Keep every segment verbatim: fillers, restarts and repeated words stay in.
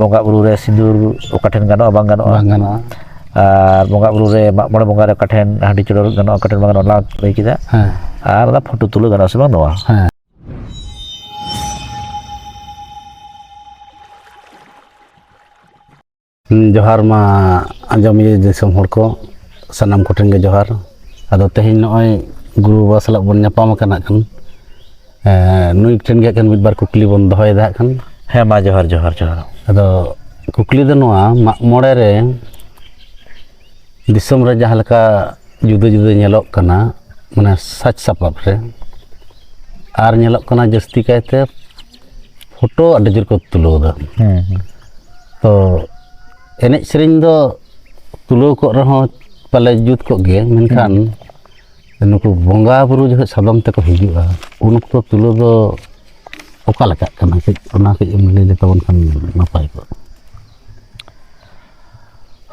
ᱵᱚᱸᱜᱟ ᱵᱩᱨᱩ ᱨᱮ ᱥᱤᱸᱫᱩᱨ ᱚᱠᱟ ᱴᱷᱮᱱ ᱜᱟᱱᱚᱜᱼᱟ, ᱵᱟᱝ ᱜᱟᱱᱚᱜᱼᱟ᱾ ᱵᱟᱝ ᱜᱟᱱᱚᱜᱼᱟ᱾ ᱟᱨ ᱵᱚᱸᱜᱟ ᱵᱩᱨᱩ ᱨᱮ ᱢᱟᱜ ᱢᱚᱬᱮ ᱵᱚᱸᱜᱟ ᱨᱮ ᱚᱠᱟ ᱴᱷᱮᱱ ᱦᱟᱺᱰᱤ ᱪᱚᱰᱚᱨ ᱜᱟᱱᱚᱜᱼᱟ, ᱚᱠᱟ ᱴᱷᱮᱱ ᱵᱟᱝ ᱜᱟᱱᱚᱜᱼᱟ, ᱚᱱᱟ ᱞᱟᱝ ᱞᱟᱹᱭ ᱠᱮᱫᱟ᱾ ᱦᱮᱸ᱾ ᱟᱨ ᱚᱱᱟ ᱯᱷᱳᱴᱳ ᱛᱩᱞᱟᱹᱣ ᱜᱟᱱᱚᱜᱼᱟ ᱥᱮ ᱵᱟᱝ, ᱱᱚᱣᱟ᱾ ᱦᱮᱸ᱾ ᱦᱩᱸ, ᱡᱚᱦᱟᱨ ᱢᱟ ᱟᱸᱡᱚᱢᱤᱭᱟᱹ ᱫᱤᱥᱚᱢ ᱦᱚᱲ ᱠᱚ, ᱥᱟᱱᱟᱢ ᱠᱚᱴᱷᱮᱱ ᱜᱮ ᱡᱚᱦᱟᱨ᱾ ᱟᱫᱚ ᱛᱮᱦᱮᱧ ᱱᱚᱜᱼᱚᱭ ᱜᱩᱨᱩ ᱵᱟᱵᱟ ᱥᱟᱞᱟᱜ ᱵᱚᱱ ᱧᱟᱯᱟᱢ ᱟᱠᱟᱱᱟ ᱦᱟᱸᱜ ᱠᱷᱟᱱ᱾ ᱮᱸ, ᱱᱩᱭ ᱴᱷᱮᱱ ᱜᱮ ᱦᱟᱸᱜ ᱠᱷᱟᱱ ᱢᱤᱫ ᱵᱟᱨ ᱠᱩᱠᱞᱤ ᱵᱚᱱ ᱫᱚᱦᱚᱭᱮᱫᱟ ᱦᱟᱸᱜ ᱠᱷᱟᱱ᱾ ᱦᱮᱸ, ᱢᱟ ᱡᱚᱦᱟᱨ, ᱡᱚᱦᱟᱨ, ᱡᱚᱦᱟᱨ᱾ ᱟᱫᱚ ᱠᱩᱠᱞᱤ ᱫᱚ ᱱᱚᱣᱟ, ᱢᱟᱜ ᱢᱚᱬᱮ ᱨᱮ ᱫᱤᱥᱚᱢ ᱨᱮ ᱡᱟᱦᱟᱸ ᱞᱮᱠᱟ ᱡᱩᱫᱟᱹ ᱡᱩᱫᱟᱹ ᱧᱮᱞᱚᱜ ᱠᱟᱱᱟ, ᱢᱟᱱᱮ ᱥᱟᱡᱽ ᱥᱟᱯᱟᱵ ᱨᱮ, ᱟᱨ ᱧᱮᱞᱚᱜ ᱠᱟᱱᱟ ᱡᱟᱹᱥᱛᱤ ᱠᱟᱭᱛᱮ ᱯᱷᱳᱴᱳ ᱟᱹᱰᱤ ᱡᱳᱨ ᱠᱚ ᱛᱩᱞᱟᱹᱣ ᱮᱫᱟ᱾ ᱦᱩᱸ, ᱦᱩᱸ᱾ ᱛᱚ ᱮᱱᱮᱡ ᱥᱮᱨᱮᱧ ᱫᱚ ᱛᱩᱞᱟᱹᱣ ᱠᱚᱜ ᱨᱮᱦᱚᱸ ᱯᱟᱞᱮ ᱡᱩᱛ ᱠᱚᱜ ᱜᱮ, ᱢᱮᱱᱠᱷᱟᱱ ᱦᱩᱸ᱾ ᱱᱩᱠᱩ ᱵᱚᱸᱜᱟ ᱵᱩᱨᱩ ᱡᱚᱠᱷᱚᱱ ᱥᱟᱫᱚᱢ ᱛᱮᱠᱚ ᱦᱤᱡᱩᱜᱼᱟ, ᱩᱱ ᱚᱠᱛᱚ ᱛᱩᱞᱟᱹᱣ ᱫᱚ ᱚᱠᱟ ᱞᱮᱠᱟᱜ ᱠᱟᱱᱟ? ᱠᱟᱹᱡ ᱚᱱᱟ ᱠᱟᱹᱡ ᱮᱢ ᱞᱟᱹᱭ ᱞᱮᱛᱟᱵᱚᱱ ᱠᱷᱟᱱ ᱱᱟᱯᱟᱭ ᱠᱚᱜᱼᱟ᱾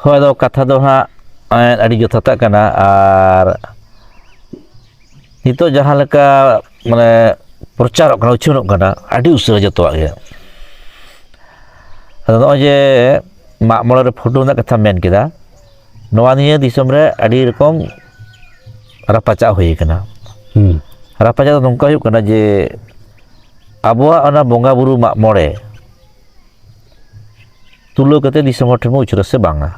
ᱦᱳᱭ, ᱟᱫᱚ ᱠᱟᱛᱷᱟ ᱫᱚ ᱦᱟᱸᱜ, ᱮᱸ, ᱟᱹᱰᱤ ᱡᱚᱛᱷᱟᱛᱟᱜ ᱠᱟᱱᱟ᱾ ᱟᱨ ᱱᱤᱛᱚᱜ ᱡᱟᱦᱟᱸ ᱞᱮᱠᱟ, ᱢᱟᱱᱮ, ᱯᱨᱚᱪᱟᱨᱚᱜ ᱠᱟᱱᱟ, ᱩᱪᱷᱟᱹᱱᱚᱜ ᱠᱟᱱᱟ, ᱟᱹᱰᱤ ᱩᱥᱟᱹᱨᱟ ᱡᱚᱛᱚᱣᱟᱜ ᱜᱮ᱾ ᱟᱫᱚ ᱱᱚᱜᱼᱚᱭ ᱡᱮ ᱢᱟᱜ ᱢᱚᱬᱮ ᱨᱮ ᱯᱷᱳᱴᱳ ᱨᱮᱱᱟᱜ ᱠᱟᱛᱷᱟ ᱢᱮᱱ ᱠᱮᱫᱟ, ᱱᱚᱣᱟ ᱱᱤᱭᱟᱹ ᱫᱤᱥᱚᱢ ᱨᱮ ᱟᱹᱰᱤ ᱨᱚᱠᱚᱢ ᱨᱟᱯᱟᱪᱟᱜ ᱦᱩᱭ ᱠᱟᱱᱟ᱾ ᱦᱩᱸ᱾ ᱨᱟᱯᱟᱪᱟᱜ ᱫᱚ ᱱᱚᱝᱠᱟ ᱦᱩᱭᱩᱜ ᱠᱟᱱᱟ ᱡᱮ ᱟᱵᱚᱣᱟᱜ ᱚᱱᱟ ᱵᱚᱸᱜᱟ ᱵᱩᱨᱩ ᱢᱟᱜ ᱢᱚᱬᱮ ᱛᱩᱞᱟᱹᱣ ᱠᱟᱛᱮ ᱫᱤᱥᱚᱢ ᱦᱚᱲ ᱴᱷᱮᱱ ᱵᱚᱱ ᱩᱪᱷᱟᱹᱱᱟ ᱥᱮ ᱵᱟᱝᱟ?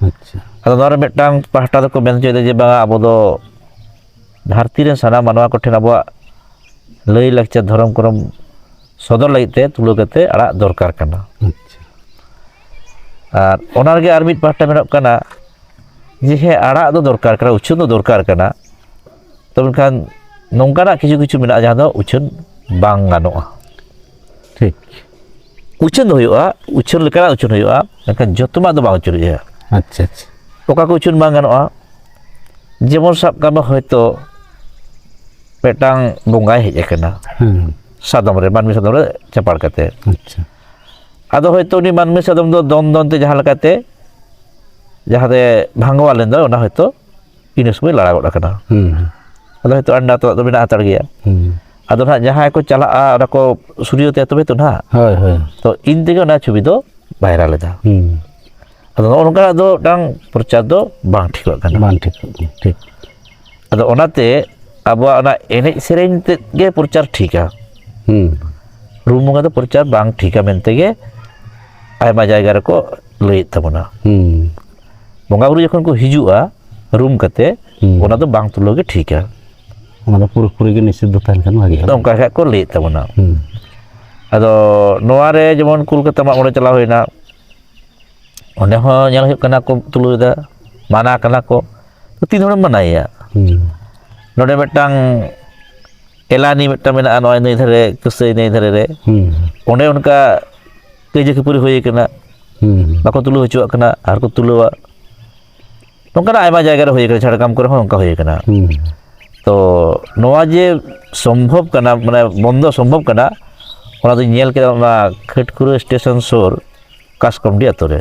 ᱟᱪᱪᱷᱟ᱾ ᱟᱫᱚ ᱱᱚᱣᱟ ᱨᱮ ᱢᱤᱫᱴᱟᱝ ᱯᱟᱦᱴᱟ ᱫᱚᱠᱚ ᱢᱮᱱ ᱦᱚᱪᱚᱭᱮᱫᱟ ᱡᱮ ᱵᱟᱝᱟ, ᱟᱵᱚ ᱫᱚ ᱫᱷᱟᱹᱨᱛᱤ ᱨᱮᱱ ᱥᱟᱱᱟᱢ ᱢᱟᱱᱣᱟ ᱠᱚᱴᱷᱮᱱ ᱟᱵᱚᱣᱟᱜ ᱞᱟᱹᱭ ᱞᱟᱠᱪᱟᱨ ᱫᱷᱚᱨᱚᱢ ᱠᱚᱨᱚᱢ ᱥᱚᱫᱚᱨ ᱞᱟᱹᱜᱤᱫ ᱛᱮ ᱛᱩᱞᱟᱹᱣ ᱠᱟᱛᱮ ᱟᱲᱟᱜ ᱫᱚᱨᱠᱟᱨ ᱠᱟᱱᱟ᱾ ᱟᱪᱪᱷᱟ᱾ ᱟᱨ ᱚᱱᱟ ᱨᱮᱜᱮ ᱟᱨ ᱢᱤᱫ ᱯᱟᱦᱴᱟ ᱢᱮᱱᱚᱜ ᱠᱟᱱᱟ ᱡᱮ ᱦᱮᱸ, ᱟᱲᱟᱜ ᱫᱚ ᱫᱚᱨᱠᱟᱨ ᱠᱟᱱᱟ, ᱩᱪᱷᱟᱹᱱ ᱫᱚ ᱫᱚᱨᱠᱟᱨ ᱠᱟᱱᱟ, ᱛᱚ ᱢᱮᱱᱠᱷᱟᱱ ᱱᱚᱝᱠᱟᱱᱟᱜ ᱠᱤᱪᱷᱩ ᱠᱤᱪᱷᱩ ᱢᱮᱱᱟᱜᱼᱟ ᱡᱟᱦᱟᱸ ᱫᱚ ᱩᱪᱷᱟᱹᱱ ᱵᱟᱝ ᱜᱟᱱᱚᱜᱼᱟ᱾ ᱴᱷᱤᱠ᱾ ᱩᱪᱷᱟᱹᱱ ᱫᱚ ᱦᱩᱭᱩᱜᱼᱟ, ᱩᱪᱷᱟᱹᱱ ᱞᱮᱠᱟᱱᱟᱜ ᱩᱪᱷᱟᱹᱱ ᱦᱩᱭᱩᱜᱼᱟ, ᱢᱮᱱᱠᱷᱟᱱ ᱡᱚᱛᱚᱢᱟᱜ ᱫᱚ ᱵᱟᱝ ᱩᱪᱷᱟᱹᱱ ᱦᱩᱭᱩᱜᱼᱟ᱾ ᱟᱪᱪᱷᱟ, ᱟᱪᱪᱷᱟ᱾ ᱚᱠᱟ ᱠᱚ ᱩᱪᱷᱟᱹᱱ ᱵᱟᱝ ᱜᱟᱱᱚᱜᱼᱟ? ᱡᱮᱢᱚᱱ ᱥᱟᱵ ᱠᱟᱜ ᱢᱮ, ᱦᱚᱭᱛᱳ ᱢᱤᱫᱴᱟᱝ ᱵᱚᱸᱜᱟᱭ ᱦᱮᱡ ᱟᱠᱟᱱᱟ ᱦᱮᱸ᱾ ᱥᱟᱫᱚᱢ ᱨᱮ, ᱢᱟᱹᱱᱢᱤ ᱥᱟᱫᱚᱢ ᱨᱮ ᱪᱟᱯᱟᱲ ᱠᱟᱛᱮ᱾ ᱟᱪᱪᱷᱟ᱾ ᱟᱫᱚ ᱦᱚᱭᱛᱳ ᱩᱱᱤ ᱢᱟᱹᱱᱢᱤ ᱥᱟᱫᱚᱢ ᱫᱚ ᱫᱚᱱ ᱫᱚᱱ ᱛᱮ ᱡᱟᱦᱟᱸ ᱞᱮᱠᱟᱛᱮ ᱡᱟᱦᱟᱸ ᱛᱮ ᱵᱷᱟᱝᱜᱚᱣᱟ ᱞᱮᱱ ᱫᱚ, ᱚᱱᱟ ᱦᱚᱭᱛᱳ ᱤᱱᱟᱹ ᱥᱚᱢᱚᱭ ᱞᱟᱲᱟ ᱜᱚᱫ ᱟᱠᱟᱱᱟ᱾ ᱦᱩᱸ᱾ ᱟᱫᱚ ᱦᱚᱭᱛᱳ ᱟᱱᱰᱟ ᱛᱚᱣᱟᱜ ᱫᱚ ᱢᱮᱱᱟᱜ ᱦᱟᱛᱟᱲ ᱜᱮᱭᱟ᱾ ᱦᱩᱸ᱾ ᱟᱫᱚ ᱱᱟᱦᱟᱜ ᱡᱟᱦᱟᱸᱭ ᱠᱚ ᱪᱟᱞᱟᱜᱼᱟ, ᱚᱱᱟ ᱠᱚ ᱥᱩᱨᱤᱭᱚ ᱛᱮ ᱛᱚᱵᱮ ᱛᱚ ᱱᱟᱦᱟᱜ᱾ ᱦᱳᱭ, ᱦᱳᱭ᱾ ᱛᱚ ᱤᱧ ᱛᱮᱜᱮ ᱚᱱᱟ ᱪᱷᱚᱵᱤ ᱫᱚ ᱵᱷᱟᱭᱨᱟᱞ ᱮᱫᱟ᱾ ᱦᱩᱸ᱾ ᱟᱫᱚ ᱱᱚᱜᱼᱚ ᱱᱚᱝᱠᱟᱱᱟᱜ ᱫᱚ ᱢᱤᱫᱴᱟᱝ ᱯᱨᱚᱪᱟᱨ ᱫᱚ ᱵᱟᱝ ᱴᱷᱤᱠᱚᱜ ᱠᱟᱱᱟ᱾ ᱵᱟᱝ ᱴᱷᱤᱠᱚᱜ ᱠᱟᱱᱟ, ᱴᱷᱤᱠ᱾ ᱟᱫᱚ ᱚᱱᱟᱛᱮ ᱟᱵᱚᱣᱟᱜ ᱚᱱᱟ ᱮᱱᱮᱡ ᱥᱮᱨᱮᱧ ᱛᱮᱫ ᱜᱮ ᱯᱨᱚᱪᱟᱨ ᱴᱷᱤᱠᱟ᱾ ᱦᱩᱸ᱾ ᱨᱩᱢ ᱵᱚᱸᱜᱟ ᱫᱚ ᱯᱨᱚᱪᱟᱨ ᱵᱟᱝ ᱴᱷᱤᱠᱟ ᱢᱮᱱᱛᱮ ᱜᱮ ᱟᱭᱢᱟ ᱡᱟᱭᱜᱟ ᱨᱮᱠᱚ ᱞᱟᱹᱭᱮᱫ ᱛᱟᱵᱚᱱᱟ᱾ ᱦᱩᱸ᱾ ᱵᱚᱸᱜᱟ ᱵᱩᱨᱩ ᱡᱚᱠᱷᱚᱱ ᱠᱚ ᱦᱤᱡᱩᱜᱼᱟ ᱨᱩᱢ ᱠᱟᱛᱮ, ᱦᱩᱸ᱾ ᱚᱱᱟ ᱫᱚ ᱵᱟᱝ ᱛᱩᱞᱟᱹᱣ ᱜᱮ ᱴᱷᱤᱠᱟ᱾ ᱚᱱᱟ ᱫᱚ ᱯᱩᱨᱟᱹᱯᱩᱨᱤ ᱜᱮ ᱱᱤᱥᱤᱫᱽᱫᱷᱚ ᱛᱟᱦᱮᱱ ᱠᱷᱟᱱ ᱵᱷᱟᱜᱮᱜᱼᱟ᱾ ᱟᱫᱚ ᱚᱱᱠᱟ ᱜᱮ ᱦᱟᱸᱜ ᱠᱚ ᱞᱟᱹᱭᱮᱫ ᱛᱟᱵᱚᱱᱟ᱾ ᱦᱩᱸ᱾ ᱟᱫᱚ ᱱᱚᱣᱟ ᱨᱮ ᱡᱮᱢᱚᱱ ᱠᱳᱞᱠᱟᱛᱟ ᱢᱟᱜ ᱢᱚᱬᱮ ᱪᱟᱞᱟᱣ ᱦᱩᱭᱱᱟ, ᱚᱸᱰᱮ ᱦᱚᱸ ᱧᱮᱞ ᱦᱩᱭᱩᱜ ᱠᱟᱱᱟ ᱠᱚ ᱛᱩᱞᱟᱹᱣ ᱮᱫᱟ, ᱢᱟᱱᱟ ᱠᱟᱱᱟ ᱠᱚ᱾ ᱛᱚ ᱛᱤᱱ ᱦᱚᱲᱮᱢ ᱢᱟᱱᱟᱭᱮᱭᱟ? ᱦᱩᱸ᱾ ᱱᱚᱰᱮ ᱢᱤᱫᱴᱟᱝ ᱮᱞᱟᱱᱤ ᱢᱤᱫᱴᱟᱝ ᱢᱮᱱᱟᱜᱼᱟ, ᱱᱚᱜᱼᱚᱭ ᱱᱟᱹᱭ ᱫᱷᱟᱨᱮ, ᱠᱟᱹᱥᱟᱹᱭ ᱱᱟᱹᱭ ᱫᱷᱟᱨᱮ ᱨᱮ᱾ ᱦᱩᱸ᱾ ᱚᱸᱰᱮ ᱚᱱᱠᱟ ᱠᱟᱹᱭᱡᱟᱹ ᱠᱷᱟᱹᱯᱟᱹᱨᱤ ᱦᱩᱭ ᱠᱟᱱᱟ, ᱦᱩᱸ᱾ ᱵᱟᱠᱚ ᱛᱩᱞᱟᱹᱣ ᱦᱚᱪᱚᱣᱟᱜ ᱠᱟᱱᱟ, ᱟᱨ ᱠᱚ ᱛᱩᱞᱟᱹᱣᱟ᱾ ᱱᱚᱝᱠᱟᱱᱟᱜ ᱟᱭᱢᱟ ᱡᱟᱭᱜᱟ ᱨᱮ ᱦᱩᱭ ᱠᱟᱱᱟ, ᱡᱷᱟᱲᱜᱨᱟᱢ ᱠᱚᱨᱮ ᱦᱚᱸ ᱱᱚᱝᱠᱟ ᱦᱩᱭ ᱠᱟᱱᱟ᱾ ᱦᱩᱸ᱾ ᱛᱚ ᱱᱚᱣᱟ ᱡᱮ ᱥᱚᱢᱵᱷᱚᱵ ᱠᱟᱱᱟ, ᱢᱟᱱᱮ ᱵᱚᱱᱫᱚ ᱥᱚᱢᱵᱷᱚᱵ ᱠᱟᱱᱟ, ᱚᱱᱟ ᱫᱚᱧ ᱧᱮᱞ ᱠᱮᱫᱟ ᱚᱱᱟ ᱠᱷᱟᱹᱴᱠᱩᱨᱟᱹ ᱥᱴᱮᱥᱚᱱ ᱥᱩᱨ ᱠᱟᱥᱠᱚᱢᱰᱤ ᱟᱛᱳ ᱨᱮ᱾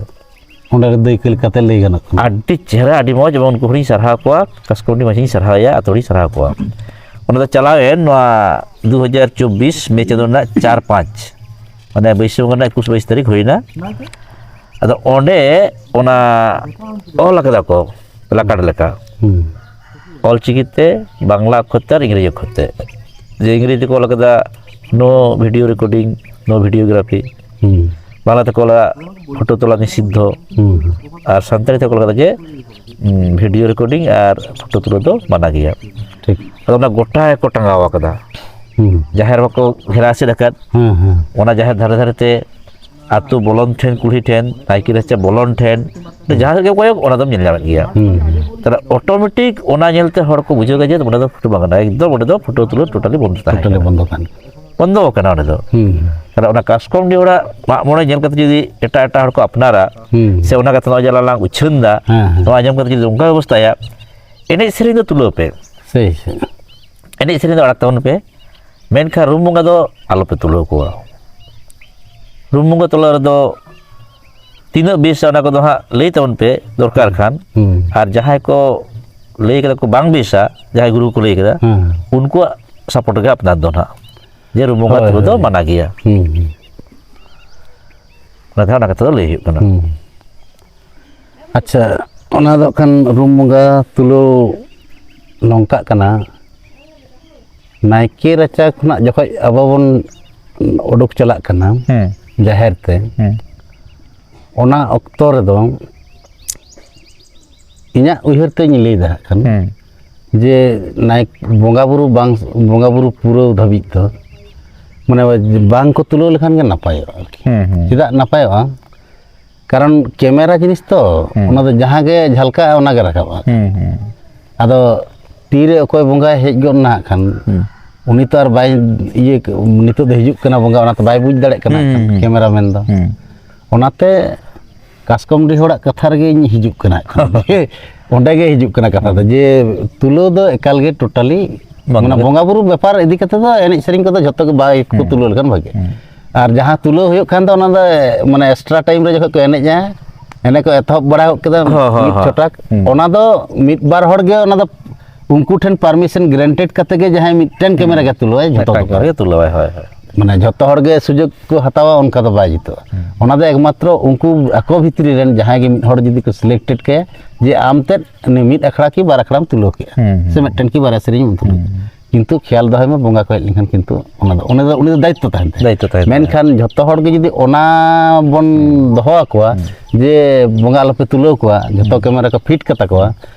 ᱚᱸᱰᱮ ᱫᱟᱹᱭᱠᱟᱹ ᱞᱮᱠᱟᱛᱮ ᱞᱟᱹᱭ ᱜᱟᱱᱚᱜ ᱠᱟᱱᱟ᱾ ᱟᱹᱰᱤ ᱪᱮᱦᱨᱟ, ᱟᱹᱰᱤ ᱢᱚᱡᱽ, ᱮᱵᱚᱝ ᱩᱱᱠᱩ ᱦᱚᱲᱤᱧ ᱥᱟᱨᱦᱟᱣ ᱠᱚᱣᱟ, ᱠᱟᱥᱠᱚᱢᱰᱤ ᱢᱟᱹᱡᱷᱤᱧ ᱥᱟᱨᱦᱟᱣᱮᱭᱟ, ᱟᱛᱳ ᱦᱚᱲᱤᱧ ᱥᱟᱨᱦᱟᱣ ᱠᱚᱣᱟ᱾ ᱚᱱᱟ ᱫᱚ ᱪᱟᱞᱟᱣᱮᱱ ᱱᱚᱣᱟ ᱫᱩ ᱦᱟᱡᱟᱨ ᱪᱚᱵᱵᱤᱥ ᱢᱮ ᱪᱟᱸᱫᱳ ᱨᱮᱱᱟᱜ ᱪᱟᱨ ᱯᱟᱸᱪ, ᱢᱟᱱᱮ ᱵᱟᱹᱭᱥᱟᱹᱠᱷ ᱵᱚᱸᱜᱟ ᱨᱮᱱᱟᱜ ᱮᱠᱩᱥ ᱵᱟᱭᱤᱥ ᱛᱟᱹᱨᱤᱠᱷ ᱦᱩᱭᱱᱟ᱾ ᱟᱫᱚ ᱚᱸᱰᱮ ᱚᱱᱟ ᱚᱞ ᱟᱠᱟᱫᱟ ᱠᱚ ᱯᱞᱟᱠᱟᱨᱰ ᱞᱮᱠᱟ, ᱦᱩᱸ᱾ ᱚᱞᱪᱤᱠᱤ ᱛᱮ, ᱵᱟᱝᱞᱟ ᱚᱠᱠᱷᱚᱨ ᱛᱮ ᱟᱨ ᱤᱝᱨᱮᱡᱤ ᱚᱠᱠᱷᱚᱨ ᱛᱮ᱾ ᱡᱮ ᱤᱝᱨᱮᱡᱤ ᱛᱮᱠᱚ ᱚᱞ ᱟᱠᱟᱫᱟ, "No video recording, no videography", ᱦᱩᱸ᱾ ᱵᱟᱝᱞᱟ ᱛᱮᱠᱚ ᱚᱞᱟ, "ᱯᱷᱳᱴᱳ ᱛᱩᱞᱟ ᱱᱤᱥᱤᱫᱽᱫᱷᱚ", ᱦᱩᱸ᱾ ᱟᱨ ᱥᱟᱱᱛᱟᱲᱤ ᱛᱮᱠᱚ ᱚᱞ ᱟᱠᱟᱫᱟ ᱡᱮ, ᱩᱸ, "video recording ᱟᱨ ᱯᱷᱳᱴᱳ ᱛᱩᱞᱟᱹᱣ ᱫᱚ ᱢᱟᱱᱟ ᱜᱮᱭᱟ᱾" ᱴᱷᱤᱠ᱾ ᱟᱫᱚ ᱚᱱᱟ ᱜᱚᱴᱟ ᱜᱮᱠᱚ ᱴᱟᱸᱜᱟᱣ ᱟᱠᱟᱫᱟ᱾ ᱦᱩᱸ᱾ ᱡᱟᱦᱮᱨ ᱵᱟᱠᱚ ᱜᱷᱮᱨᱟ ᱮᱥᱮᱫ ᱟᱠᱟᱫ, ᱦᱮᱸ, ᱦᱮᱸ᱾ ᱚᱱᱟ ᱡᱟᱦᱮᱨ ᱫᱷᱟᱨᱮ ᱫᱷᱟᱨᱮ ᱛᱮ ᱟᱹᱛᱩ ᱵᱚᱞᱚᱱ ᱴᱷᱮᱱ, ᱠᱩᱞᱦᱤ ᱴᱷᱮᱱ, ᱱᱟᱭᱠᱮ ᱨᱟᱪᱟ ᱵᱚᱞᱚᱱ ᱴᱷᱮᱱ, ᱦᱩᱸ᱾ ᱡᱟᱦᱟᱸ ᱨᱮᱜᱮ ᱠᱚᱭᱚᱜ, ᱚᱱᱟ ᱫᱚᱢ ᱧᱮᱞ ᱧᱟᱢᱮᱫ ᱜᱮᱭᱟ᱾ ᱦᱩᱸ᱾ ᱛᱟᱦᱞᱮ automatic ᱚᱱᱟ ᱧᱮᱞᱛᱮ ᱦᱚᱲ ᱠᱚ ᱵᱩᱡᱷᱟᱹᱣ ᱮᱫᱟ ᱡᱮ ᱚᱸᱰᱮ ᱫᱚ ᱯᱷᱳᱴᱳ ᱵᱟᱝ ᱜᱟᱱᱚᱜᱼᱟ, ᱮᱠᱫᱚᱢ ᱚᱸᱰᱮ ᱫᱚ ᱯᱷᱳᱴᱳ ᱛᱩᱞᱟᱹᱣ totally ᱵᱚᱱᱫᱚ ᱛᱟᱦᱮᱸ ᱠᱟᱱᱟ᱾ ᱵᱚᱱᱫᱚ ᱟᱠᱟᱱᱟ ᱚᱸᱰᱮ ᱫᱚ᱾ ᱦᱩᱸ᱾ ᱛᱟᱦᱞᱮ ᱚᱱᱟ ᱠᱟᱥᱠᱚᱢᱰᱤ ᱚᱲᱟᱜ ᱢᱟᱜ ᱢᱚᱬᱮ ᱧᱮᱞ ᱠᱟᱛᱮ ᱡᱩᱫᱤ ᱮᱴᱟᱜ ᱮᱴᱟᱜ ᱦᱚᱲ ᱠᱚ ᱟᱯᱱᱟᱨᱟ, ᱦᱩᱸ᱾ ᱥᱮ ᱚᱱᱟ ᱠᱟᱛᱷᱟ ᱱᱚᱜᱼᱚᱭ ᱡᱮ ᱟᱞᱟᱝ ᱞᱟᱝ ᱩᱪᱷᱟᱹᱱ ᱮᱫᱟ, ᱦᱮᱸ, ᱦᱮᱸ᱾ ᱱᱚᱣᱟ ᱟᱸᱡᱚᱢ ᱠᱟᱛᱮ ᱡᱩᱫᱤ ᱚᱱᱠᱟ ᱵᱮᱵᱚᱥᱛᱷᱟᱭᱟ, ᱮᱱᱮᱡ ᱥᱮᱨᱮᱧ ᱫᱚ ᱛᱩᱞᱟᱹᱣ ᱯᱮ᱾ ᱥᱮᱭ, ᱥᱮᱭ᱾ ᱮᱱᱮᱡ ᱥᱮᱨᱮᱧ ᱫᱚ ᱟᱲᱟᱜ ᱛᱟᱵᱚᱱ ᱯᱮ, ᱢᱮᱱᱠᱷᱟᱱ ᱨᱩᱢ ᱵᱚᱸᱜᱟ ᱫᱚ ᱟᱞᱚᱯᱮ ᱛᱩᱞᱟᱹᱣ ᱠᱚᱣᱟ᱾ ᱨᱩᱢ ᱵᱚᱸᱜᱟ ᱛᱩᱞᱟᱹᱣ ᱨᱮᱫᱚ ᱛᱤᱱᱟᱹᱜ ᱵᱮᱥᱟ ᱚᱱᱟ ᱠᱚᱫᱚ ᱦᱟᱸᱜ ᱞᱟᱹᱭ ᱛᱟᱵᱚᱱ ᱯᱮ ᱫᱚᱨᱠᱟᱨ ᱠᱷᱟᱱ᱾ ᱦᱩᱸ᱾ ᱟᱨ ᱡᱟᱦᱟᱸᱭ ᱠᱚ ᱞᱟᱹᱭ ᱠᱟᱫᱟ ᱠᱚ ᱵᱟᱝ ᱵᱮᱥᱟ, ᱡᱟᱦᱟᱸᱭ ᱜᱩᱨᱩ ᱠᱚ ᱞᱟᱹᱭ ᱠᱟᱫᱟ, ᱦᱩᱸ᱾ ᱩᱱᱠᱩᱣᱟᱜ ᱥᱟᱯᱳᱨᱴ ᱜᱮ ᱟᱯᱱᱟᱨ ᱫᱚ ᱱᱟᱦᱟᱜ, ᱡᱮ ᱨᱩᱢ ᱵᱚᱸᱜᱟ ᱦᱳᱭ, ᱛᱩᱞᱟᱹᱣ ᱫᱚ ᱦᱳᱭ᱾ ᱢᱟᱱᱟ ᱜᱮᱭᱟ᱾ ᱦᱩᱸ, ᱦᱩᱸ᱾ ᱚᱱᱟ ᱛᱮᱦᱚᱸ ᱚᱱᱟ ᱠᱟᱛᱷᱟ ᱫᱚ ᱞᱟᱹᱭ ᱦᱩᱭᱩᱜ ᱠᱟᱱᱟ᱾ ᱦᱩᱸ᱾ ᱟᱪᱪᱷᱟ, ᱚᱱᱟ ᱫᱚ ᱠᱷᱟᱱ ᱨᱩᱢ ᱵᱚᱸᱜᱟ ᱛᱩᱞᱟᱹᱣ ᱱᱚᱝᱠᱟᱜ ᱠᱟᱱᱟ, ᱱᱟᱭᱠᱮ ᱨᱟᱪᱟ ᱠᱷᱚᱱᱟᱜ ᱡᱚᱠᱷᱚᱡ ᱟᱵᱚ ᱵᱚᱱ ᱚᱰᱚᱠ ᱪᱟᱞᱟᱜ ᱠᱟᱱᱟ ᱦᱮᱸ᱾ ᱡᱟᱦᱮᱨ ᱛᱮ, ᱦᱮᱸ᱾ ᱚᱱᱟ ᱚᱠᱛᱚ ᱨᱮᱫᱚ ᱤᱧᱟᱹᱜ ᱩᱭᱦᱟᱹᱨ ᱛᱮᱧ ᱞᱟᱹᱭ ᱫᱟ ᱦᱟᱸᱜ ᱠᱷᱟᱱ, ᱦᱮᱸ᱾ ᱡᱮ ᱱᱟᱭ-, ᱵᱚᱸᱜᱟ ᱵᱩᱨᱩ ᱵᱟᱝ, ᱵᱚᱸᱜᱟ ᱵᱩᱨᱩ ᱯᱩᱨᱟᱹᱣ ᱫᱷᱟᱹᱵᱤᱡ ᱫᱚ, ᱢᱟᱱᱮ, ᱵᱟᱝ ᱠᱚ ᱛᱩᱞᱟᱹᱣ ᱞᱮᱠᱷᱟᱱ ᱜᱮ ᱱᱟᱯᱟᱭᱚᱜᱼᱟ ᱟᱨᱠᱤ᱾ ᱦᱮᱸ, ᱦᱮᱸ᱾ ᱪᱮᱫᱟᱜ ᱱᱟᱯᱟᱭᱚᱜᱼᱟ? ᱠᱟᱨᱚᱱ ᱠᱮᱢᱮᱨᱟ ᱡᱤᱱᱤᱥ ᱛᱚ, ᱦᱮᱸ᱾ ᱚᱱᱟ ᱫᱚ ᱡᱟᱦᱟᱸ ᱜᱮ ᱡᱷᱟᱞᱠᱟᱜᱼᱟ, ᱚᱱᱟ ᱜᱮ ᱨᱟᱠᱟᱵᱼᱟ᱾ ᱦᱮᱸ, ᱦᱮᱸ᱾ ᱟᱫᱚ ᱛᱤᱨᱮ ᱚᱠᱚᱭ ᱵᱚᱸᱜᱟᱭ ᱦᱮᱡ ᱜᱚᱫ ᱱᱟ ᱦᱟᱸᱜ ᱠᱷᱟᱱ, ᱦᱮᱸ᱾ ᱩᱱᱤ ᱛᱚ ᱟᱨ ᱵᱟᱭ ᱤᱭᱟᱹ, ᱱᱤᱛᱚᱜ ᱫᱚ ᱦᱤᱡᱩᱜ ᱠᱟᱱᱟ ᱵᱚᱸᱜᱟ, ᱚᱱᱟ ᱛᱚ ᱵᱟᱭ ᱵᱩᱡᱽ ᱫᱟᱲᱮᱭᱟᱜ ᱠᱟᱱᱟ ᱦᱮᱸ, ᱦᱟᱸᱜ ᱠᱷᱟᱱ, ᱦᱮᱸ, ᱦᱮᱸ᱾ ᱠᱮᱢᱮᱨᱟ ᱢᱮᱱ ᱫᱚ᱾ ᱦᱮᱸ᱾ ᱚᱱᱟᱛᱮ ᱠᱟᱥᱠᱚᱢᱰᱤ ᱦᱚᱲᱟᱜ ᱠᱟᱛᱷᱟ ᱨᱮᱜᱮᱧ ᱦᱤᱡᱩᱜ ᱠᱟᱱᱟ ᱦᱟᱸᱜ ᱠᱷᱟᱱ᱾ ᱚᱸᱰᱮ ᱜᱮ ᱦᱤᱡᱩᱜ ᱠᱟᱱᱟ ᱠᱟᱛᱷᱟ ᱫᱚ, ᱦᱮᱸ᱾ ᱡᱮ ᱛᱩᱞᱟᱹᱣ ᱫᱚ ᱮᱠᱟᱞ ᱜᱮ ᱴᱳᱴᱟᱞᱤ, ᱵᱟᱝ ᱢᱟᱱᱮ, ᱜᱟᱱᱚᱜ᱾ ᱵᱚᱸᱜᱟ ᱵᱩᱨᱩ ᱵᱮᱯᱟᱨ ᱤᱫᱤ ᱠᱟᱛᱮ ᱫᱚ ᱮᱱᱮᱡ ᱥᱮᱨᱮᱧ ᱠᱚᱫᱚ ᱡᱷᱚᱛᱚ ᱜᱮ ᱵᱟᱭ ᱠᱚ ᱦᱮᱸ᱾ ᱛᱩᱞᱟᱹᱣ ᱞᱮᱠᱷᱟᱱ ᱵᱷᱟᱜᱮ᱾ ᱦᱮᱸ᱾ ᱟᱨ ᱡᱟᱦᱟᱸ ᱛᱩᱞᱟᱹᱣ ᱦᱩᱭᱩᱜ ᱠᱷᱟᱱ ᱫᱚ, ᱚᱱᱟ ᱫᱚ, ᱢᱟᱱᱮ, ᱮᱠᱥᱴᱨᱟ ᱴᱟᱭᱤᱢ ᱨᱮ ᱡᱚᱠᱷᱚᱱ ᱠᱚ ᱮᱱᱮᱡᱼᱟ, ᱮᱱᱮᱡ ᱠᱚ ᱮᱛᱚᱦᱚᱵ ᱵᱟᱲᱟ ᱜᱚᱫ ᱠᱮᱫᱟ, ᱦᱚᱸ, ᱦᱚᱸ, ᱢᱤᱫ ᱦᱚᱸ᱾ ᱪᱷᱚᱴᱟᱠ, ᱦᱩᱸ᱾ ᱚᱱᱟ ᱫᱚ ᱢᱤᱫ ᱵᱟᱨ ᱦᱚᱲ ᱜᱮ ᱚᱱᱟ ᱫᱚ ᱩᱱᱠᱩ ᱴᱷᱮᱱ ᱯᱟᱨᱢᱤᱥᱚᱱ ᱜᱨᱮᱱᱴᱮᱰ ᱠᱟᱛᱮ ᱜᱮ ᱡᱟᱦᱟᱸᱭ ᱢᱤᱫᱴᱮᱱ ᱠᱮᱢᱮᱨᱟ ᱜᱮ ᱛᱩᱞᱟᱹᱣᱟᱭ, ᱡᱷᱚᱛᱚ ᱢᱤᱫᱴᱟᱝ ᱫᱚ ᱠᱮᱢᱮᱨᱟ ᱵᱟᱝ᱾ ᱜᱮ ᱛᱩᱞᱟᱹᱣᱟᱭ, ᱦᱳᱭ, ᱦᱳᱭ᱾ ᱢᱟᱱᱮ, ᱡᱷᱚᱛᱚ ᱦᱚᱲ ᱜᱮ ᱥᱩᱡᱳᱜᱽ ᱠᱚ ᱦᱟᱛᱟᱣᱟ, ᱚᱱᱠᱟ ᱫᱚ ᱵᱟᱭ ᱡᱩᱛᱩᱜᱼᱟ᱾ ᱦᱩᱸ᱾ ᱚᱱᱟ ᱫᱚ ᱮᱠᱢᱟᱛᱨᱚ ᱩᱱᱠᱩ ᱟᱠᱚ ᱵᱷᱤᱛᱨᱤ ᱨᱮᱱ ᱡᱟᱦᱟᱸᱭ ᱜᱮ ᱢᱤᱫ ᱦᱚᱲ ᱡᱩᱫᱤ ᱠᱚ ᱥᱤᱞᱮᱠᱴᱮᱰ ᱠᱟᱭᱟ, ᱡᱮ ᱟᱢ ᱛᱮᱫ ᱩᱱᱤ ᱢᱤᱫ ᱟᱠᱷᱲᱟ ᱠᱤ ᱵᱟᱨ ᱟᱠᱷᱲᱟᱢ ᱛᱩᱞᱟᱹᱣ ᱠᱮᱜᱼᱟ, ᱦᱩᱸ, ᱦᱩᱸ᱾ ᱥᱮ ᱢᱤᱫᱴᱮᱱ ᱠᱤ ᱵᱟᱨᱭᱟ ᱥᱮᱨᱮᱧ ᱮᱢ ᱛᱩᱞᱟᱹᱣ ᱦᱩᱸ᱾ ᱠᱮᱜᱼᱟ᱾ ᱠᱤᱱᱛᱩ ᱠᱷᱮᱭᱟᱞ ᱫᱚᱦᱚᱭ ᱢᱮ, ᱵᱚᱸᱜᱟ ᱠᱚ ᱦᱮᱡ ᱞᱮᱱᱠᱷᱟᱱ ᱠᱤᱱᱛᱩ ᱚᱱᱟ ᱫᱚ, ᱩᱱᱤ ᱫᱚ, ᱩᱱᱤ ᱫᱚ ᱫᱟᱭᱤᱛᱛᱚ ᱛᱟᱦᱮᱱ ᱛᱟᱭᱟ᱾ ᱫᱟᱭᱤᱛᱛᱚ ᱛᱟᱦᱮᱱ ᱛᱟᱭᱟ᱾ ᱢᱮᱱᱠᱷᱟᱱ ᱡᱷᱚᱛᱚ ᱦᱚᱲ ᱜᱮ ᱡᱩᱫᱤ ᱚᱱᱟ ᱵᱚᱱ ᱦᱩᱸ᱾ ᱫᱚᱦᱚ ᱟᱠᱚᱣᱟ, ᱦᱩᱸ᱾ ᱡᱮ ᱵᱚᱸᱜᱟ ᱟᱞᱚᱯᱮ ᱛᱩᱞᱟᱹᱣ ᱠᱚᱣᱟ, ᱡᱷᱚᱛᱚ ᱦᱩᱸ᱾ ᱠᱮᱢᱮᱨᱟ ᱠᱚ ᱯᱷᱤᱴ ᱠᱟᱛᱟ ᱠᱚᱣᱟ,